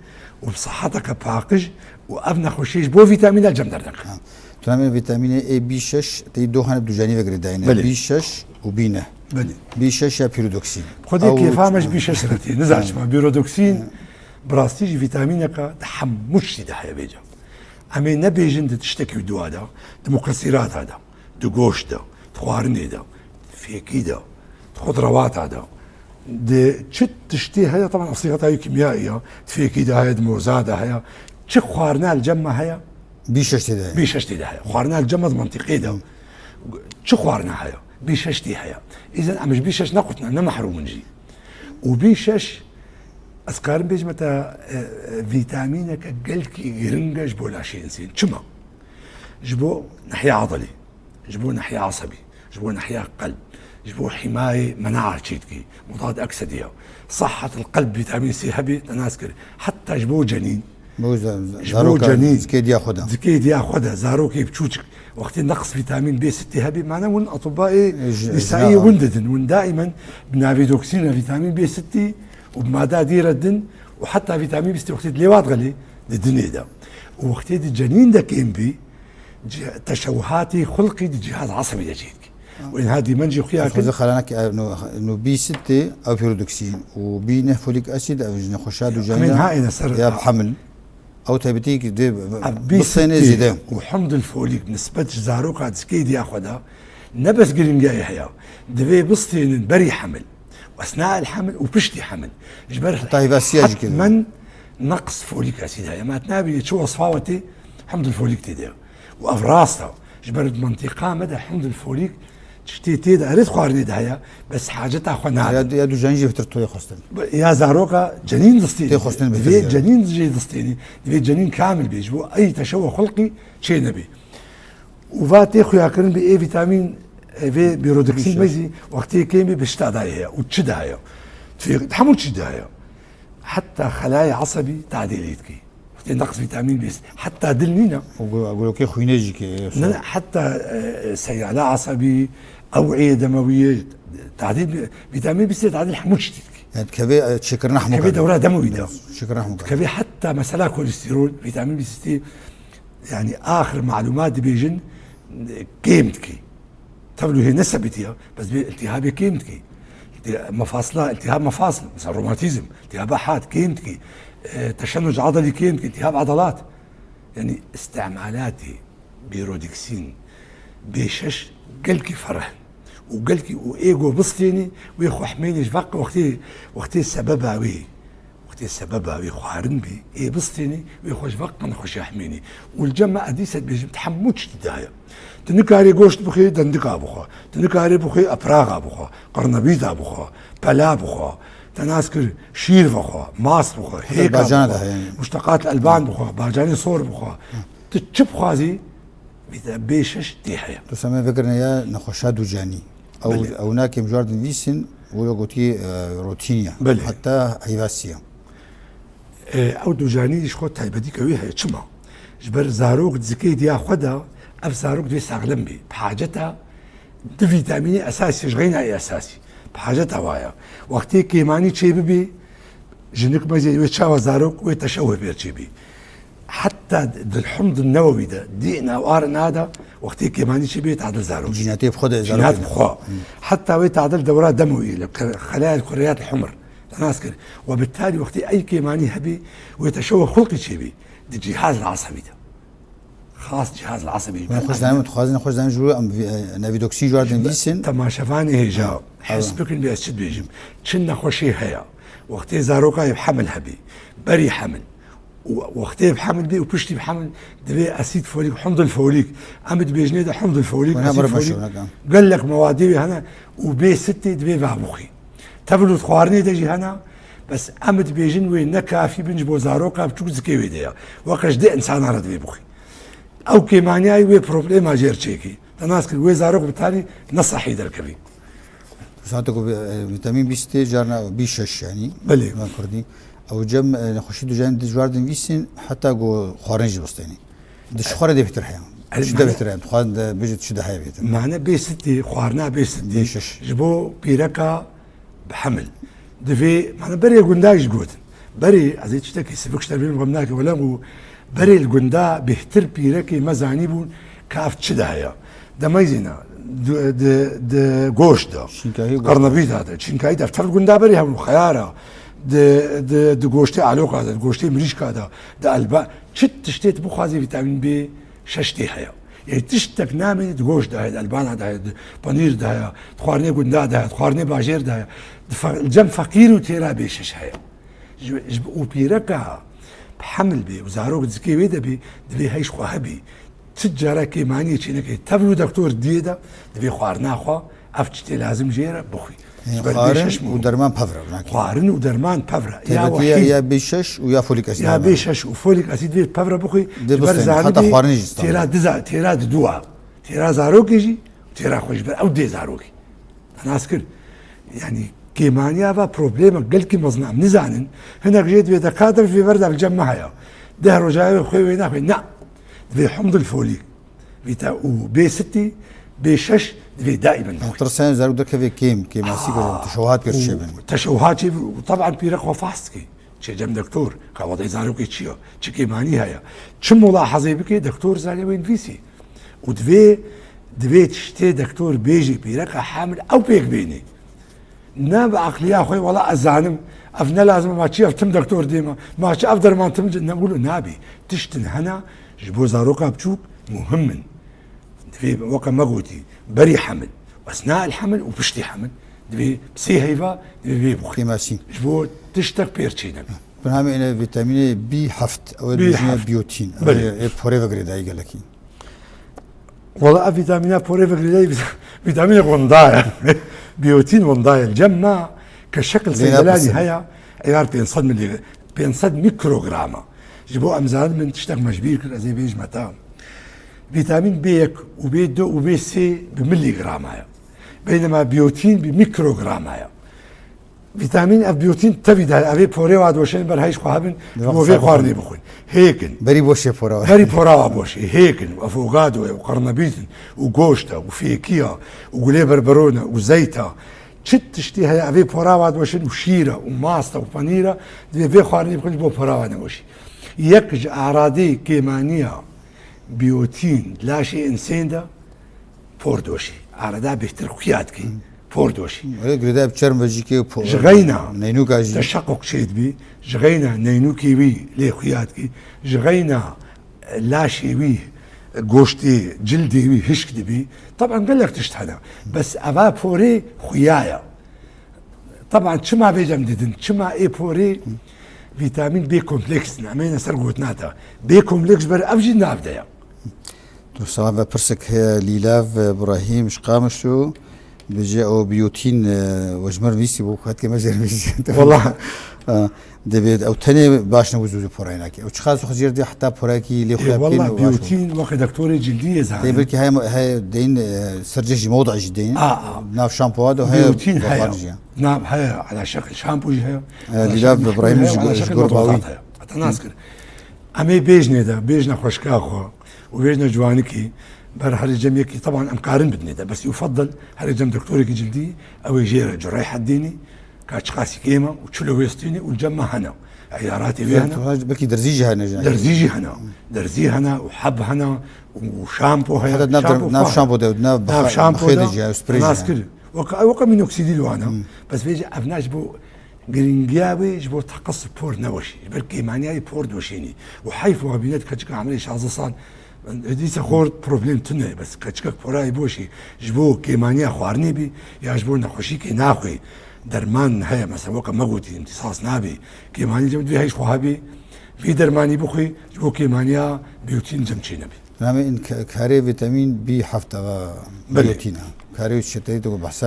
û bi siheteke paqij û ev nexweşiyê ji bo vîtamîna cem derdexin. Ha. Tu namê vîtamînê A B şeş tê do hene bi dujanî ve girêdayîne. Belê. B şeş û B neh. Belê. B şeş ya pîrodoksîn. Xwedê kêfa me ji B şeş re tê. Nizan çima. Pîrodoksîn bi rastî jî vîtamîneke di hemû tiştî de heye vêca. Em ê nebêjin di tiştekî dua de, di mukesîrata de, di goşt de, di xwarinê de, di fêkî de, di xudrewata de, di çi tiştê heye, teban esîxeta wî kîmyayî ye, di fêkî de heye, di moza de heye, çi xwarina li cem me heye, B şeş tê de heye. B şeş tê de heye. Xwarina li cem me di mentiqê de, çi xwarina heye, B şeş tê heye. Îzen em ji B şeş nequrtine, ne mehrûm in jî. Û B şeş, ez karim bêjime te, e, e, vîtamîneke gelkî giring e ji bo laşê însên. Çima? Ji bo nehiya edelî, ji bo nehiya esebî, ji bo nehiya qelb, ji bo hîmayê mena'a çêdikî, mudad eksedî ye. Sehhet el qelb vîtamîn C hebî, te nas kir. Heta ji bo cenîn, Bo za-, ji bo zaroka cenîn, zikê diya xwe de. Zikê diya xwe de, zarokê biçûçik, wextê neqs vîtamîn B sitê hebî, mane hûn etibbayê Ê, ji, nîsaiyê ji hûn didin. Hûn daimen bi navîdoksîn re vîtamîn B sitê û bi mada dî re din û heta vîtamîn B sitê wextê dilê wa dixelê di dinê de. Û wextê di cenîn de kêm bî, ci-, teşewhatê xulqî di cihaz esebî de çêdikî. Û inha dîmen jî xuya kin. Xwezî xelanek, ev no, no B sitê, ew pîrodoksîn û B neh folik asîd, ev ji nexweşa dû Em ên ha êne ser ya hemil. Ew taybetî ki dê Ev bistêne B sitê zêde. Û hemdil folik nisbet ji zaroka diskê diya xwe de ne bes giringiyayê heye. Divê bistênin berî hemil. Esna el hemil û piştî hemil. Ji ber Heta hêvasiya jî kir. Hetmen neqs folik asîd heye. Ma tu nabînî çi wesfa we tê, hemdil folik tê de. Û ev rast e. Ji ber mentiqa me de hemdil folik tiştê tê de, erê xwarinê de heye, bes haceta xwe nade. Ya, ya dû cenîn jî bitir toyê xwestin. Ya zaroka cenîn distê. Tê xwestin bitir. Divê cenîn jê distênî. Divê cenîn kamil bê. Ji bo ey teşewa xulqî çê nebê. Û va tê xuyakirin bi ê vîtamîn, e, vê pîrodoksîn mezî, wextê kêm bê bi şta dayê heye. Û çi dayê? Tê hemû çi dayê? Heta xelayê esebî tadê lê dikî. Wextê neqs vîtamîn bê, heta dil nîne. Û gu-, gulokê xwînê jî ki, Ne, ne, heta, e, seyala esebî, ew'ê demewiyê, tadê bi-, vîtamîn bê sê tadê hemû çi dikî. Yani kevê, e, çêkirina hemû Kevê kevê. Dewra demewî de. Çêkirina hemû kevê. Kevê heta mesela kolesterol, vîtamîn bê sê, yani axir malûmat dibêjin, e, kêm dikî. Tevlû hê ne sebitiye, bes bê iltihabê kêm dikî. Mefasla, iltihab mefasil, mesela romatizm, iltihaba had kêm dikî. E, teşennuc adalî kêm dikî, iltihab adalat. Yani istimalatê pîrodoksîn, B şeş gelkî fereh in. Û gelkî û ê go bistênî, wê xwe hmênê ji vaqt wextê, wextê sebeba wê. Wextê sebeba wê xwarin bî, ê bistênî, wê xwe ji vaqt nexweşiya hmênî. Û li cem me edî se dibêjim, ti hemû tiştî daye. Tu nikarî goşt bixwî, dendika bixwe. Tu nikarî bixwî, epraxa bixwe, qirnebîta bixwe, pela bixwe. Te nas kir, şîr vexwe, mas bixwe, hêka bixwe, muşteqat elban bixwe, bacanê sor bixwe. Tu çi bixwazî, vîta-, B şeş tê heye. Tu semê vekirine ya nexweşa dûcanî. Ew, Belê. Ew nakêm ji war dinivîsin, wilo gotî, e, rotîn ya. Belê. Heta heyvasiya. E, ew dûcanî ji xwe taybetî ke wê heye. Çima? Ji ber zarok di zikê diya xwe de, ev zarok divê saxlem bê. Bi haceta Du vîtamînê esasî ji xeyna ê esasî. Bi haceta wa ya. Wextê kêmanî çêbibî, jinik mezê wê çawa zarok wê teşewih bêr çêbî. Heta di humd newewî de, D N A û R N A de wextê kêmanî çêbî tadil zarok. Cînatê bi xwe de zarok Cînat dibin. Bi xwe. Heta wê tadil dewra demewî li ke-, xelayel kureyat humr. Te nas kir. We bi talî wextê ey kêmanî hebî, wê teşewih xulqî çêbî. Di cihaz el asebî de. Xas cihaz el asebî. Hûn xweş zanîn, dixwazin xweş zanîn ji bo em vî-, e, navîdoksî ji wan dinivîsin. Temaşevanê hêja, Ha, hes evet. bikin bê ez çi dibêjim. Çi nexweşî heye. Wextê zaroka yê bi hemil hebî. Berî hemil. Û wextê bi hemil bî û piştî bi hemil divê asîd folîk, humdul folîk. Em dibêjinê de humdul folîk, Wena asîd bir folîk. meşhur, ha. Gelek mewadê wê hene û bê sitê divê va bixwî. Tevlûd xwarinê de jî hene, bes em dibêjin wê ne kafî bin ji bo zaroka biçûk zikê wê de ya. Weke ji di insana re divê bixwî. Ew kêmaniyayî wê problema jêr çêkî. Te nas kir, wê zarok bi talî ne sehî derkevî. Saetek ku, e, vîtamîn bîst tê, carna bî şeş yanî. Belê. Van kurdî. Ew cem, e, nexweşî ducan di ji wan dinivîsin, heta ku xwarin jî bistênî. Di ji xwe re dê bêhtir heye. Çi de bêhtir heye? Dixwazin de bijî çi de heye bêhtir? Mane bê sitî, xwarina bê sitî. Bê şeş. Ji bo pîreka bi hemil. Divê, mane berê gunda jî gotin. Berê, ez ê tiştekî sivik ji te bêjim, xem nake, wele û berê li gunda bêhtir pîrekê me zanîbûn ka ev çi de heye. Demeyzîna, di, di, di goşt de, Şînkahî goşt. Qernebîta de, çînkahî de, ev tev li gunda berê hebûn, xeyara, di, di, di goştê aloka de, di goştê mirîşka de, di elba, çi tiştê tu bixwazî vîtamîn B şeş tê heye. Yê tiştek namê di goşt de heye, di elbana de heye, di panîr de heye, di xwarinê gunda de heye, di xwarinê bajêr de heye, di fe-, li cem feqîr û têra bê şeş heye. Ji, ji, û pîreka bi hemil bê û zarok zikê wê de bê, divê heyş xwe hebî. Çi cara kêmaniyê çênekê. Tevlû doktor diyê de divê xwarina xwe, ev çi tê lazim jê re bixwî. Yanî Ji ber xwarin bê şeş û derman pevre, nakê. Xwarin û derman pevre. Ya Taybetî ya, wehî. Ya B şeş û ya folik asid Ya hemen. B şeş û folik asid vê pevre bixwî. Dê Ji ber bistêne, zanî heta bê xwarinê jî standart. Têra diza, têra diduwa. Têra zarokê jî, têra xwe ji ber ew dê zarokê. Te nas kir. Yanî kêmaniya va problemek gelkî mezin em nizanin. Hinek jê divê deka dev ji vê ver de cem me heye. Deh roja wê xwê wê naxwê. Na. Divê humdul folîk. Vîta û B sitî, B şeş divê daîmen bixwî. Doktor Sen zarok derkeve kêm, kêmasî Ah, kir, teşewuhat kir û çêbin. Teşewuhat çêbin û taban pîre xwe fahs dikî. Çê cem doktor, ka wedê zarokê çi ye? Çi kêmanî heye? Çi mulahazê bike, doktor zanê wê nivîsî. Û divê, divê tiştê doktor bêjî pîreka hamil ew pêk bênî. Ne bi aqliya xwe, wela ez zanim, ev ne lazim e, ma çi ev tim doktor dê me, ma çi ev derman tim, ne wilo nabî. Tiştin hene ji bo zaroka biçûk muhim in. Divê weke me gotî, berî hemil, esna el hemil û piştî hemil, divê bi sê heyva, divê vê bixwî. Kêmasî. Ji bo tiştek pêr çê nebe. Bi namê ene vîtamînê B heft, ew ê B bêjine heft. Biyotîn. Belê. Ew ê, ê porê ve girêdayî gelekî. Wala ev vîtamîna porê ve girêdayî vîtamînê winda ye. Biyotîn winda ye. Cem me ke şekil Lê seydelanî napisin. Heye, eyar pênc sed milî-, pênc sed mîkrograma. Ji bo em zanin min tiştek me ji bîr kir, ez ê bêjime te. Vîtamîn B yek û B du û B sê bi milîgrama ye. Beynema biyotîn bi mîkrograma ye. Vîtamîn ev biyotîn tevî de, ev ê porê wa doşên ber heyş xwe hebin, Devam bo vê xwe xwarinê bixwin. Bixwin. Hêkin. Berî boşê pora wa. Berî pora wa boşê. Hêkin, û avokado ye, û qernebît in, û goşt e, û fêkiya, û gulê berberone, û zeyta. Çi tiştî heye, ev ê pora wa doşên, û şîr e, û mast e, û penîr e, divê vê xwarinê bixwin ji bo pora wa neboşî. Yek ji aradê kêmaniya biyotîn, laşê insên de, Por doşî. Arada bêhtir xuya dikî. Hı. Por doşî. Öyle girêdayî bi çerm ve jî kê po-, Ji xeyna neynûka jî. Teşequk çêdibî, ji xeyna neynûkê wî lê xuya dikî, ji xeyna, e, laşê wî, e, goştê, cildê wî hişk dibî. Taban gelek tişt hene. Bes eva porê xuya ye. Taban çima vê cem didin, çima ê porê vîtamîn B kompleks din, em ê ne ser gotina te. B kompleks ber ev jî nav de ye. Dostlar, ve pirsek heye, Lîlav Îbrahîm ji Qamişlo, bêje ew biyotîn, e, we ji me re nivîsî bû, xetkê me jê re nivîsî. Wala. E, divê ew tenê baş ne wizûzî porayê nake. Ew çiqas xwe jê re dê heta porayekî lê Ê, xwe wala, yapkên û baş bû. Biyotîn weke doktorê cildî yê zanin. Tê belkî heye, heye deyin, e, sercê jî mewda jî deyin. A, a. Nav şampoa de heye. Biyotîn heye. Jî. Nav heye, ala şekil şampo jî heye. E, Lîlav Îbrahîm jî, ji gor bawî. Heta nas kir. Em ê bêjinê de, bêjine xweşka xwe û bêjine ciwanikî, Ber herê cem yekî, teban em karin bidinê de, bes yufeddel herê cem doktorekî cildî, ew ê jê re cureyh dînî, ka çiqasî kêm e û çilo wê stînî û li cem me hene. Eyaratê wê hene. Belkî derzî jî hene jî. Derzî jî hene. Derzî hene û heb hene û şampo heye. Heta nav, şampo nav xwe şampo de, nav nav bixwe-, şampo bixwê de de jî, sprey jî nas hene. Kir. Weke, weke mînoksidîl wana. Hmm. Bes vê jî ev ne ji bo giringiya wê, ji bo teqis por neweşî. Ji ber kêmaniya wê por diweşînî. Û heyf wa bîne di keçika emrê şazdeh sal, dîsa xor problem tune, bes keçikek porayê biweşî, ji bo kêmaniya xwarinê bî, ya ji bo nexweşîkê naxwê, derman heye, mesela weke me gotî, îmtîsas nabî, kêmanî cem divê heyş xwe hebî, vî dermanî bixwî, ji bo kêmaniya biyotîn cem çê nebî. Namê in ke-, karê vîtamîn B heft ava Belê. Biyotîn e. Karê çeteyî tu behsa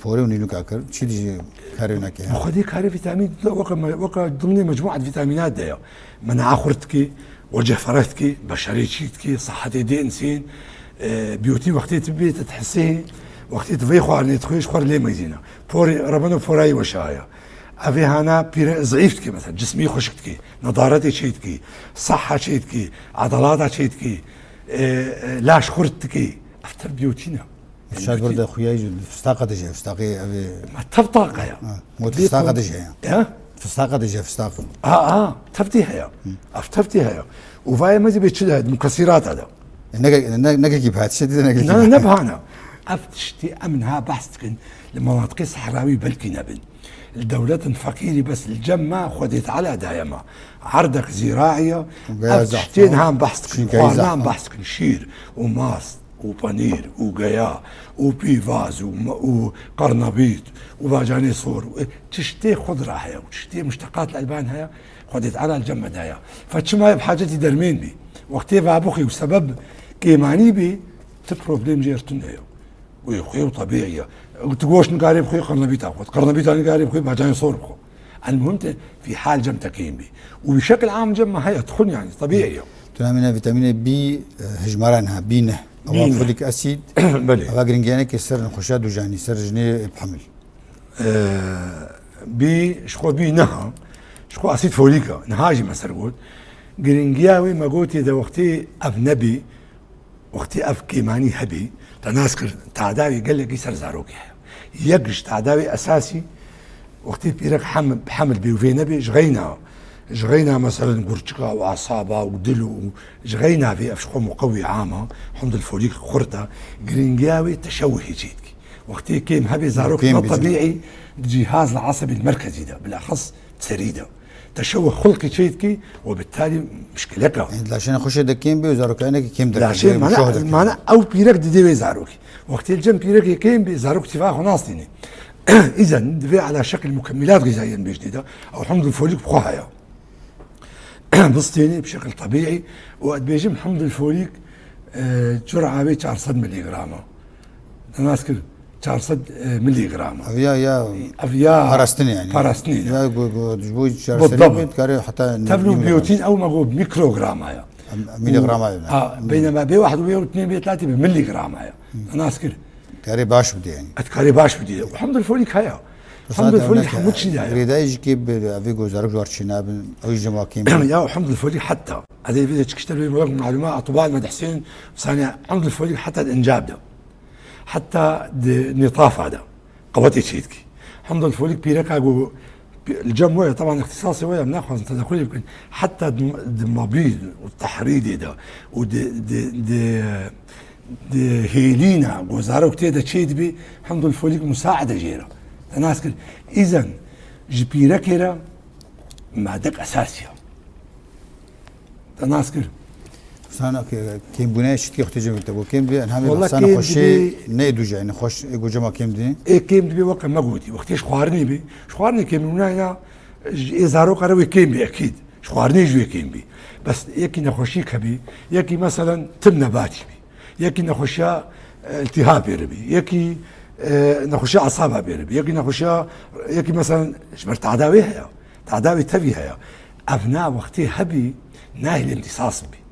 porê û nîlûka kir. Çi dî karê neke? Bi xwedê karê vîtamîn weke me-, weke dimnê mecmûa vîtamînat de ya. Mena'a xurt dikî, wecih fereh dikî, beşerê çîk dikî, sihetê dê insîn, e, biyotîn wextê tu bê tu dihesê, wextê tu vê xwarinê dixwê ji xwe re lê meyzîne. Porê, rebeno porayî weşa ya. Evê hana pîre zayıf dikî mesela, cismî xweşik dikî, nedaretê çê dikî, sahha çê dikî, adalata çê dikî, e, e, laş xurt dikî. Ev tev biyotîn e. Şair bir de xuya jî fistaqa de jî, fistaqê evê. Ma tev taqa ya. Ha, mot Bê fistaqa xwe- de jî ya. Ya? Fistaqa de jî fistaq. A, a, tev tê heye. Ev tev tê heye. Û vayê me zî bê çi de, mukesîrata de. E, ne, ne, ne ki pêşî de, ne ki Ne, ne bihana. Ev tiştî em niha behs dikin, li menatiqê sehrawî belkî nebin. Li dewletin feqîrî bes li cem me Xwedê Teala daye me. Erdek zîraî ye. Ev tiştê niha em behs dikin. Xwarin em behs dikin. Şîr û mast û penîr û geya û pîvaz û me-, û qernebît û bacanê sor. Û, e, tiştê xudra heye û tiştê muşteqat elban heye. Xwedê Teala li cem me daye. Fe çima ev hacetî dermên bî? Wextê vabixwî û sebeb kêmanî bî, ti problem jê re tune ye. Wê xwê û tebîî ye. Tu goşt nikarê bixwî, qernebîta xwe. Qernebîta nikarê bixwî, bacanê sor bixwe. Elmuhim te fî hal cem te kêm bî. Û bi şekil am cem me heye, dixwin yani, tebîî ye. Tu namîne vîtamînê B, e, hijmara niha, B neh. Ewa B neh. Folik asid. Belê. Ewa giringiyanekê ser nexweşiya ducanî, ser jinê bi hemil. E, B, ji xwe B neh e. Ji xwe asid folik e. Niha jî me ser got. Giringiya wê me gotiye de wextê ev nebî, wextê ev kêmanî hebî, te nas kir, tedawî gelekî ser zarokê heye. Yek ji tedawî esasî, wextê pîrek hem-, hemil bê û vê nebê, ji xeyna, ji xeyna meselen gurçika û asaba û dil û, ji xeyna vê ev ji xwe muqewî am e, humdul folîk xurt e, giringiya wê teşewihê çê dikî. Wextê kêm hebê zarok ne tebîî, di cîhaz li esebî merkezî de, bilexas serî de. Teşewih xulqî çê dikî û bi talî mişkilek e. Laşê nexweşê de kêm bê û zarokanekî kêm derkeve. Laşê mana, mana ew pîrek didê wê zarokî. Wextê li cem pîrekê kêm bê, zarok tîfa xwe nastînê. Îzen divê ala şekil mukemmilat xizayî em bêjinê de. Ew humdul folîk bi xwe heye. Bistênê bi şekil tebîî û ez dibêjim humdul folîk, e, cura wê çar sed miligram e. Nas kir, çar sed, e, miligram e. Ev ya, ya Ev ya parastinê yani. Parastinê ya. Ya go, go, ji bo çar sed Bidabit. Bê dikarê heta Tevlû biyotîn ew me got mikrograma ya. Em, miligrama ya. Ha, beynema bê wahd û bê û tnê bê tlatî bê miligrama ya. Nas kir. Karê baş bidê yani. Et karê baş bidê. Hamdul folîk haya. Hamdul folîk hemû çî de haya. Girêdayî jî kê bi evê go zarok war çî nabin, ew jî cem wa kêm. Ya hamdul folîk heta. Ez ê vîdeo çıkışta bir bak maluma atubal medhsin, saniye hamdul folîk heta di incab de. Heta di nitafa de. Qewetê çê dikî. Hamdul folîk pîreka go li cem waya, taban îxtisasê waya, em naxwazin tedekulê bikin. Heta di, di mabîd û tehrîdê de û di, di, di, di hêlîna go zarok tê de çê dibî, hamdul folîk musaide jê re. Te nas kir. Îzen ji pîrekê re madek esasî ye. Te nas kir. Sana ke-, kêmbûnê şitkî xwe tê cem te bo kêm dibê, enhamê Walla nexsana kêm xweşê dibê. Ne dû jayê, nexweş ê go cema kêm dibê. Ê kêm dibê weke me gotî. Wextê ji xwarinê bê. Ji xwarinê kêm bûna ya, ê zaroka re wê kêm bê ekîd. Ji xwarinê jî wê kêm bê. Bes yekî nexweşîk hebî, yekî meselen tim nebatî bî. Yekî nexweşiya, e, îltîhapê re bî. Yekî, e, nexweşiya esaba bê re bî. Yekî nexweşiya, yekî meselen ji ber tedawî heye. Tedawî tevî heye. Ev na wextê hebî, nahêlê îmtîsas bibî.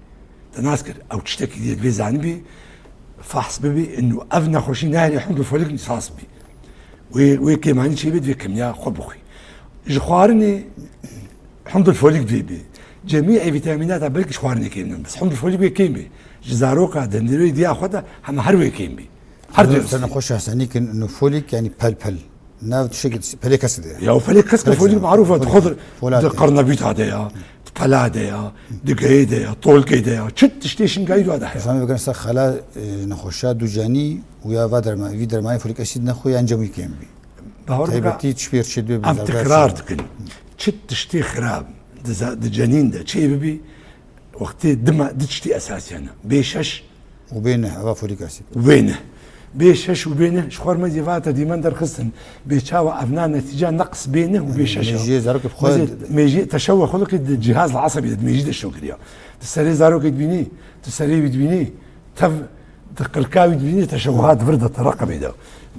Te nas kir, ew tiştekî dî divê zanibî, fahs bibî, inu ev nexweşî nahêlê hûn bi folîk îmtîsas bibî. Wê, wê kêmanî çêbê divê kimiya xwe bixwî. Ji xwarinê hindul folîk divê bê. Cemî vîtamînata belkî ji xwarinê kêm in. Bes hûn bi folîk wê kêm bî. Ji zaroka di hundirê diya xwe de hema her wê kêm bî. Her du Ser nexweşa Hesenî kin folîk, yanî pel pel. Nav tiştekî pelê kesî de. Ya, û pelê kes ke Pelê folîk kes. Marûf e, di Folîk. Xwe de, Folat di de. Qernebîta de ya, di pela de ya, di geyê de ya, tolkê de ya. Çi tiştê şingayî wa de heye. Efendim, bikin ser xela, e, nexweşa ducanî û ya va derma-, vî dermanê folîk esîd nexwe yan cemî kêm bî. Bawer bike, Taybetî çi pêr çi dibê em zerda tekrar çi? Dikin. Çi tiştê xirab di za-, di cenîn de çê bibî, wextê dima di tiştî esasiyan e. Bê şeş Û bê neh, eva folîk asîd. Û bê neh. Bê şeş û bê neh, ji xwe re me zî vate dîmen derxistin. Bê çawa ev na netîca neqs bê neh û bê şeş e. Mêjiyê zarokê bi xwe Mêjiyê, mêjiyê teşewe xwe dikê di cihaz el esebî de, di mêjî de şew kiriya. Di serê zarokê dibînî, di serê wî dibînî, tev di qilka wî dibînî, teşewuhat vir de, di reqemê de.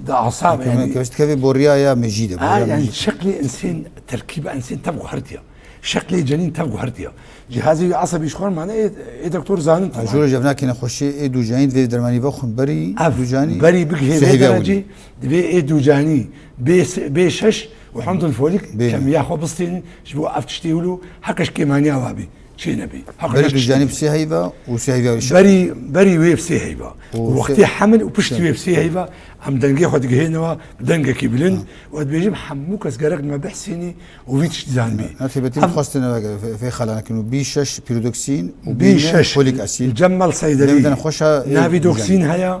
Di asab, Kevin, yanî, kevin, dikevê boriya ya mêjî de, Ha, boriya yanî, mêjî. Şeklê insên, terkîba insên tev guhertiya. Şeklê cenîn tev guhertiya. Cihazê wî esebî ji xwe re mane ê, ê doktor zanin Ha, tamam. Jûra ji ev nakê nexweşiyê ê ducanî divê dermanî vexwin berî Ev ducanî berî bigihê vê sihê vê derecî, ewilî. Divê ê ducanî bê se-, bê şeş û hemdul folîk Bê. Kemiya xwe bistînin ji bo ev tiştê wilo heqe ji kêmaniya wa bî. Çê nebî. Heqe Berî ji ducanî bi tiştê sê heyva û sê heyva şeş. Berî, berî wê bi sê heyva. Û Û wextê sê hemil û piştî Sê. wê bi sê heyva em dengê xwe digihênewa bi dengekî bilind Ha. û ez dibêjim hemû kes gerek me bihsînî û vî tiştî zanbî. Nasîbetîn Em xwestin eva ge-, fê, fê xalanekin û bî şeş pîrodoksîn û bî neh Bî şeş, folik asîd. Cemmel Seydelî, Navî de nexweşa, e, navî doksîn güzel. Heye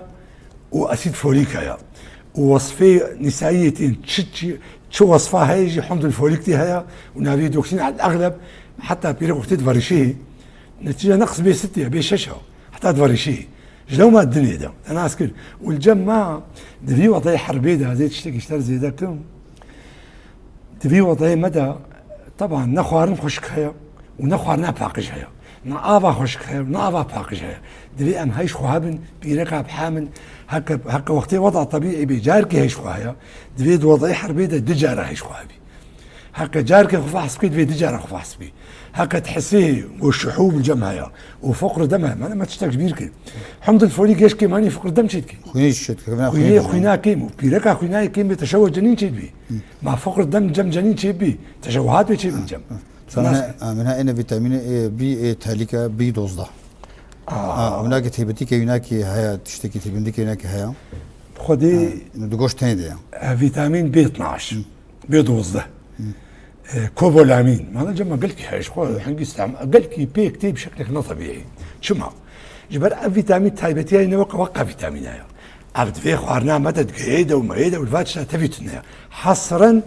û asîd folîk heye. Û wesfê nîsayiyê tên çi, çi, çi wesfa heye jî hemdul folîk tê heye û navî doksîn el exleb heta pîrek wextê diverişê. Netîce neqs bê sitê, bê şeş e. Heta diverişê. Ji lewma dinê de. Te nas kir. Û li cem me di vî wextê herbê de, ez ê tiştekî ji te re zêde kim. Di vî wextê me de, teban ne xwarin xweşik heye û ne xwarina paqij heye. Ne ava xweşik heye û ne ava paqij heye. Divê em heyş xwe hebin, pîreka bihemil, heke, heke wextê weda tebîî bê, carkê heyş xwe heye. Divê di wextê herbê de du cara heyş xwe hebî. Heke carkê xwe fehs bikî, divê du cara xwe fehs bikî. Heke dihesê ku şihûb cem heye û feqr dem heye, me, me tiştek ji bîr kir. Hemdil folî geş kêmanî feqr dem çêdikî. Xwînê çêdikî, kevina Xwînê, xwînê. Xwîna kêm û pîreka xwînayê kêm bê teşewa cenîn çêdibî. Ma feqr dem cem cenîn çêbî. Teşewahat bê çêbin cem. Sana, Nas- a, min ha êne vîtamînê, e, bî, e, telîka, bî dozdeh. Aa. A, winakê têbetî ke winakê heye, tiştekî têbindî ke winakê heye. Xwedê Ha, di goşt tenê de ya. E, vîtamîn B itnaş, Hı. B dozdeh. Hı. E, kobolamîn. Mala cema gelkî heye, ji xwe hingî stem-, gelkî pêk tê bi şeklek ne tebîî. Çima? Ji ber ev vîtamîn taybetiya ne weke, weke vîtamîna ya. Ev divê xwarina me de, di geyê de û meyê de û li va tişta tevî tune ya. Hesren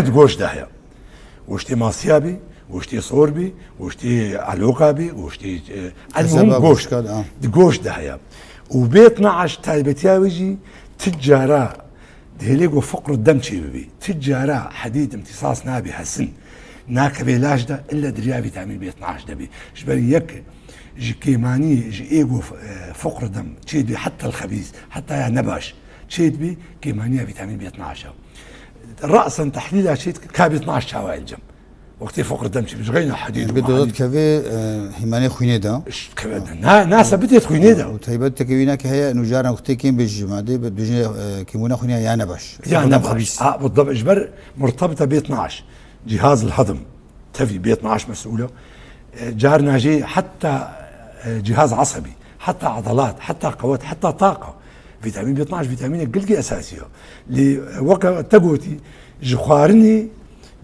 di goşt de heye. Goştê masiya bî, goştê sor bî, goştê eloka bî, goştê, e, Hesaba elmuhim goşt. Goşt, ha. Di goşt de heye. Û bê itnaş taybetiya wê jî ti cara dihêlê ku feqr dem çê bibî. Ti cara hedîd imtîsas nabî hesin. Nakevê laş de illa di riya vîtamîn B itnaş de bî. Ji ber yek ji kêmanî, ji ê ku, e, feqr dem çê dibî, heta xebîs, heta ya nebaş çê dibî, kêmaniya vîtamîn B itnaş e. Ra'sen tehlîla çê dike, ka B itnaş çawa ye li cem. Wextê feqr dem çê, ji xeyna hedîd û Bê doza mahedîd. Dikeve, e, hîmanê xwînê de. Ş-, keve de. Na, na sebitê xwînê de. Û taybet teke wîna ke heye, nûcaran wextê kêm bê ji madê, bi dujine, e, kêmûna xwînê ya nebaş. Ya Feqr dem nebaş. Xebîs. A, bu da ji ber murtabita B itnaş. Cihaz el-hedim. Tevî B itnaş mesûl e. E, carna jê heta, e, cihaz esebî, heta edelat, heta qewet, heta taqa. Vîtamîn B itnaş vîtamînek gelkî esasî ye. Lê weke te gotî, ji xwarinê,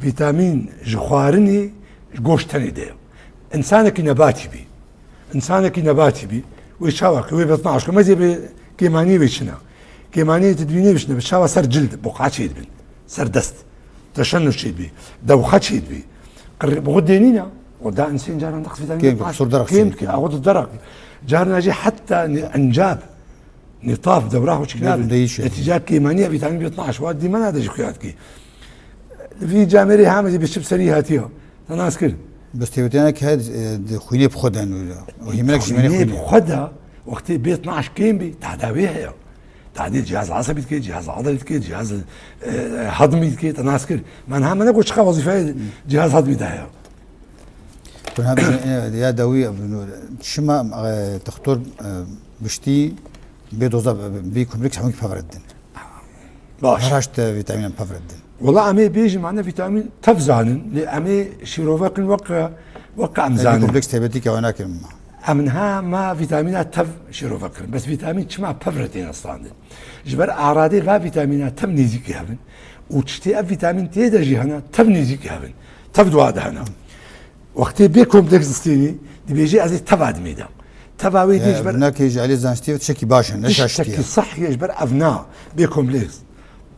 vîtamîn ji xwarinê, ji goşt tenê de ye. Însanekî nebatî bî. Însanekî nebatî bî. Wê çawa ke wê B itnaş ke mezê bi kêmanî wê çine. Kêmanî tu dibînê wê çine, bi çawa ser cild, buqa çêdibin. Ser dest. Teşennûş çêdibî. Dewxe çêdibî. Qirrî, bi xwe dênî ne. O da insên caran neqs vîtamîn Kêm, A qisûr deraq kêm çêdibî. Dike, a xwe tu deraq. Carna jî heta ni-, encab, nitaf, dewra xwe çikna Bê bin. Deyîş e. Netîca kêmaniya vîtamîn B itnaş. Wa dîmena de jî xuya dikî. Vî camêrê hame jî bi çi bi serî hatiye. Te nas kir. Bes têbetiyana ke, e, di xwînê bi xwe de nû. O hîmenek ji Xwînê xwînê. Bi xwe de, wextê B itnaş kêm bî, tadawî heye. Tadê cihaz esebî dike, cihaz adilî dike, cihaz, e, hadmî dike, te nas kir. Man ha me ne got çiqa wezîfeyê cihaz hadmî de heye. Kun ha, e, ya dawî, e, çima, e, doktor, e, biştî bê doza, e, bê kumrik hemû pevredin. Baş. Her haşt, e, vîtamînan pevredin. Wela em ê bêjin, mane vîtamîn tev zanin, lê em ê şîrove kin wek, wek em Ev zanin. kompleks taybetî ke ew nakin. Em niha ma vîtamîna tev şîrove kirin. Bes vîtamîn çima pev re têne standin? Ji ber aradê va vîtamîna tev nêzîkî hev in û tiştê ev vîtamîn tê de jî hene, tev nêzîkî hev in. Tev dua de hene. Wextê bê kompleks distênî, dibêjê ez ê teva dimê de. Teva wê dê ji ber Evnakê ji alî zanistî ve tiştekî baş e, ne şaştî tiştekî ye. sehî ye ji ber evna bê kompleks.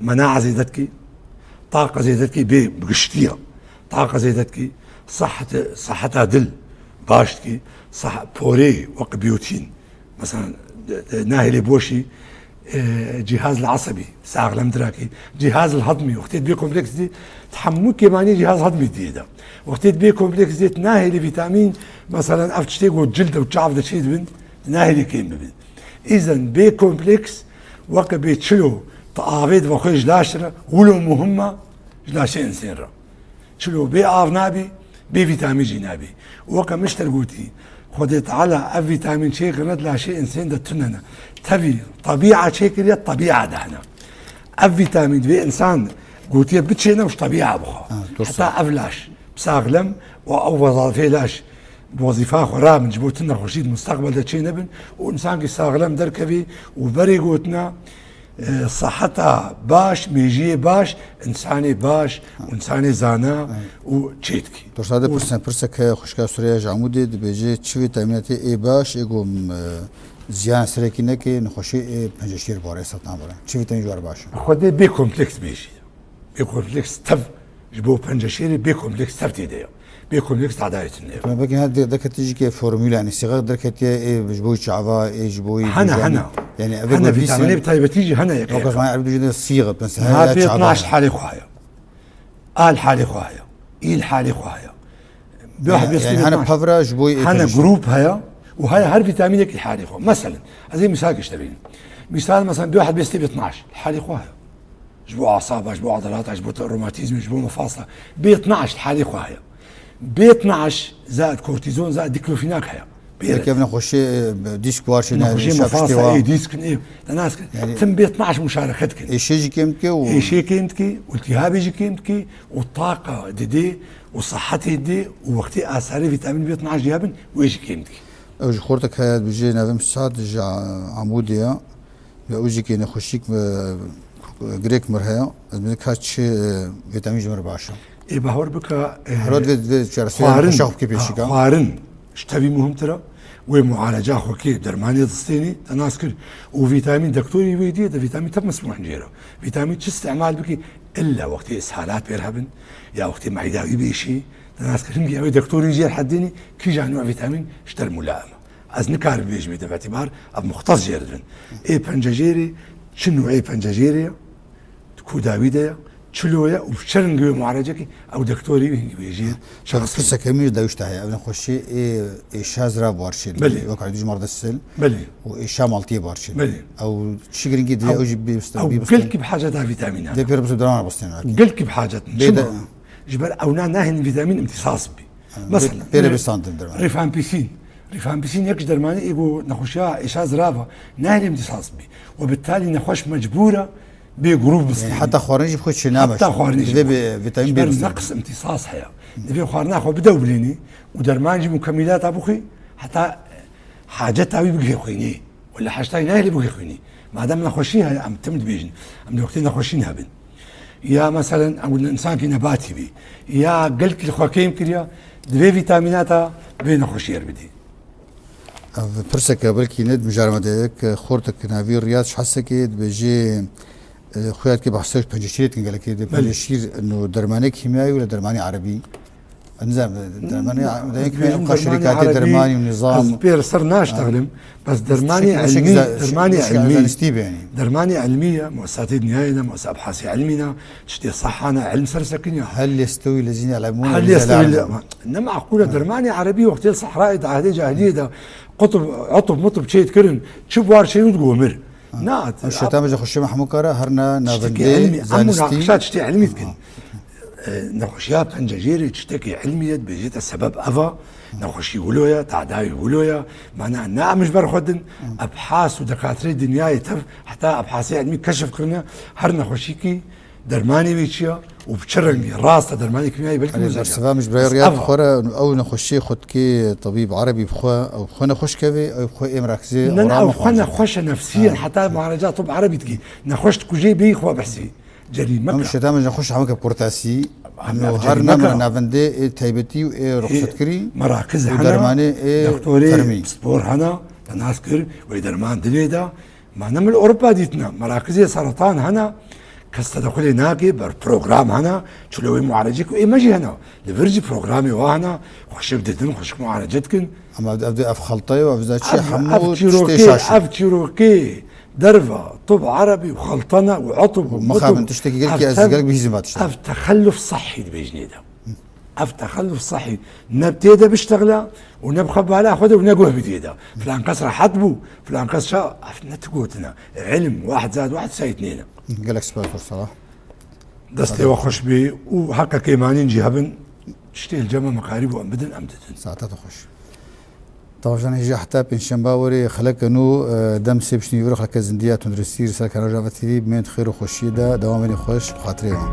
Mena'a zêde dikî, taqa zêde dikî, bê bi giştî ye. Taqa zêde dikî, sehete, seheta dil baş dikî, seh-, porê wek biyotîn. Mesela, de, de, nahêlê boşî, e, cihaz el-esebî, saxlem dirakî, cihaz el-hedmî, wextê dibê kompleks dî, hemû kêmanî cihaz hedmî diyê de. Wextê dibê kompleks dê, nahêlê vîtamîn, mesela, ev tiştê ku cild û çav de çê dibin, nahêlê kêm bibin. Îzen bê kompleks, weke bê çilo, tu avê dibe xwe ji laş re, wilo muhim e, ji laşê insên re. Çilo bê av nabî, bê vîtamîn jî nabî. Weke min ji te gotî, Xwedê Teala ev vîtamîn çêkirine di laşê insên de tune ne. Tevî tebîa çêkiriye, tebîa de hene. Ev vîtamîn divê insan gotiye biçêne û ji tebîa bixwe. Ha, durst e. Heta ev laş saxlem û ew wezafê laş bi wezîfa xwe rabin, ji bo tu nexweşî di mustaqbel de çê nebin û insankî saxlem derkevî û berê gotina, E, seheta baş, mêjiyê baş, însanê baş, û însanê zana û çêtkî. Dursa de pirsen, pirsek heye xwişka Sureyya ji Amûdê dibêje, çi vîtamînatê ê baş, ê ku, e, ziyan serekî neke, nexweşî ê penceşêr bore, sertan bore. Çi vîtamîn ji wer baş e? Xwedê bê kompleks bêjî. Bê kompleks tev ji bo penceşêrê bê kompleks tev tê de ye. Bê kompleks tadayê tune ye. Belkî her de-, derketî jî ke formûle, yanî sîxek derketiye, ê ji bo çava, ê ji bo Hene, hene. Yanî ev Hene vîtamînê bi taybetî jî hene yek. Wek ez Ereb dijî de sîxek, mesela ya çava. Niha bê tnaş halê xwe heye. A li halê xwe heye. Î li halê xwe heye. Bê hebe hene pevra ji bo hene grup heye û heye her vîtamînek li halê xwe. Meselen, ez ê mîsalkê ji te bînim. Mîsal, mesela, bê hebe bê tnaş li halê xwe heye. Ji bo asaba, ji bo adalata, ji bo romatîzmê, ji bo mefasla. Bê tnaş li halê xwe heye. Bê tnaş zaid kortîzon, zaid diklofenak heye. Pê Yek re. ev nexweşê, e, dîsk bar çêne, Nexweşê şa piştê mefasa, wa. ê, dîsk in, ê. Te nas kir. Yani Tim bê tnaş muşarexet kin. Êşê jî kêm dike û Êşê kêm dike, iltihabê jî kêm dike û taqa didê û sihetê didê û wextê asarê vîtamîn bê tnaş jî hebin, wê jî kêm dike. Ew ji xortek heye, dibêje navê min Sad, ji Amûdê ye. Ya û jî kê nexweşîk, e, girêk mir heye. Ez bêjim ka çi, e, vîtamîn ji mir baş e. Ê bawer bike, e, Hewra divê, divê çareseriya xwarin, nexweşa xwe bike ha, pêşîka. Xwarin ji tevî muhimtir e. Wê mualeca xwe kê dermanê distênî, te nas kir. Û vîtamîn, doktorî wê diyê de vîtamîn tev mesmûh in jê re. Vîtamîn çi îstîmal bikî, illa wextê ishalat pêr hebin, ya wextê meyda wî bêşî, te nas kir. Hingî ew ê doktorî jê re hedênî, kîja nû vîtamîn ji te re mulaim e. Ez nikarim bêjim ê dev îtibar, ev muxtes jê re dibin. Ê pencejêrê, çi nû ê pencejêrê ye, di ku dawî de ye, çilo ye û bi çi rengî wê mualecekî, ew doktorî wî hingî wê jê re şexs. Pirseke min jî dewişta heye, ev nexweşî ê, êşa zirav bar çê dibe. Belê. Wek Ebdû ji Mardesel Belê. û êşa maltiyê bar çê dibe. Belê. Ew çi giringî divê Ew, ew jî bibistin, ew bibistin. gelkî bi haceta vîtamînan e. Dê pêre bibistin, derman bibistin wekî. Gelkî bi hacet in. Bê Çima? de- Ji ber ewna nahêlin vîtamîn îmtîsas bibî. Mesela, Pêre bê standin derman. Rifampicin. Rifampicin yek ji dermanê ê ku nexweşiya êşa zirav e. Nehêlê îmtîsas bibî. We bi talî nexweş mecbûr e bê grûp bistînî. Yanî heta xwarin jî bi xwe çê nabe. Heta xwarin jî. Divê bi vîtamîn bê bistînî. Ji ber neqs îmtîsas heye. Divê xwarina xwe bidewbilînî û derman jî mukemîlata bixwî heta haceta wî bigihê xwînê. Wele heştayî nehêlî bigihê xwînê. Madem nexweşî heye, em tim dibêjin. Em dê wextê nexweşî nebin. Ya meselen, ew insankî nebatî bî. Ya gelkî li xwe kêm kiriya, divê vîtamînata vê nexweşiyê re bidî. Ev pirseke belkî ne di mijarê me de ye, ke xortek navî Riyad ji Hesekê dibêjê, e, xuya dike behsa ji penceşîrê dikin gelekê. Di Belê. penceşîr no dermanek hîmyayî wila dermanê erebî. Nizam, dermanê, dermanê Bêjin ew ka dermanê şirîkatê erebî, dermanî û nizam. Ez pê li ser naştexlim, bes dermanê Şekil, şekil ilmî, za-, şekil, dermanê şekil ilmî, zanistî be yanî. dermanê ilmî ye, muesesatê dinyayê ne, muesesa ebhasê ilmî ne, tiştê seha ne, ilm ser sekiniya. Hel yestewî lezîne ya'lemûn Hel wellezîne yestewî la le-, ya'lemûn. Ne meqûl e, dermanê erebî wextê li sehrayê de, ehdê cahiliyê de, qutb, utb, mutb çê dikirin, çi buhar çê û digomir. Na, Ew şeta me ji xweşê me hemû kare, her ne Tiştekî navendê, ilmî, em zanistî. munaqişa tiştê ilmî dikin. Ha. E, nexweşiya pencejêrê tiştekî ilmî ye, dibêje te sebeb ev e, nexweşî wilo ye, tadawî wilo ye, mana ne em ji ber xwe din, ebhas û dekatirê dinyayê tev, heta ebhasê ilmî keşif kirine, her nexweşîkî Dermanê wê çi ye û bi çi rengî? Rast e, dermanê kîmyayî belkî Erê, muzecca. Bersiva min ji birayê Bes riyad ev e. Xwe re ew nexweşiyê xwe dikê tebîb erebî bixwe, ew xwe nexweş kevê, ew xwe ê mirakizê Ne, ne, ew orama xwe mualecê nexweş e nefsiyen, Ha. heta muareca tib erebî dikî. Nexweş dikujê bêyî xwe behsî. Cerîme Em ke. şêtan min ji xweş hema ke kurtasî, Em hema ev her cerîme namine ke. navendê ê taybetî û ê Ê, ruxsetkirî merakiz û hene, dermanê ê doktorê fermî. spor hene, te nas kir, wê derman dilê de. Ma ne min li Ewropa dîtina, merakizê seretan hene, kes tedexulê nake, ber program hene, çilo wê muarecek û ê me jî hene. Li vir jî programê wa hene, xweşik didin, xweşik muarece dikin. Ama ev, ev, ev xelta ye û ev zî çi Ev, hemû ev tiştê çîrokê, şaş e. ev çîrokê derva, tub erebî û xeltana û etub û Mixabin mutub. tiştekî gelkî Ev ez tev-, gelek bihîzim va tiştan. Ev texelluf sehî dibêjinê de. Ev texelluf sehî. Ne bi tê de biştexile û ne bi xwe bala xwe de û ne guh bidê de. Filan kes rehet bû, filan kes şa, ev ne tu gotina. Ilm, wahid zad wahid seyt nêne. Gelek spas, xweş sala. Destê we xweş bê û heqa kêmanîn jî hebin, tiştê li cem me miqarî bû em bidin, em didin. Saeta te xweş. Tavajana hêja heta pêncşemba werê xeleke nû, e, dem sê piştî nîvro xeleke zindî ya tundristî li ser kanala Rojava T V, bimên di xêr û xweşiyê de, dewamê xweş bi xatirê wan.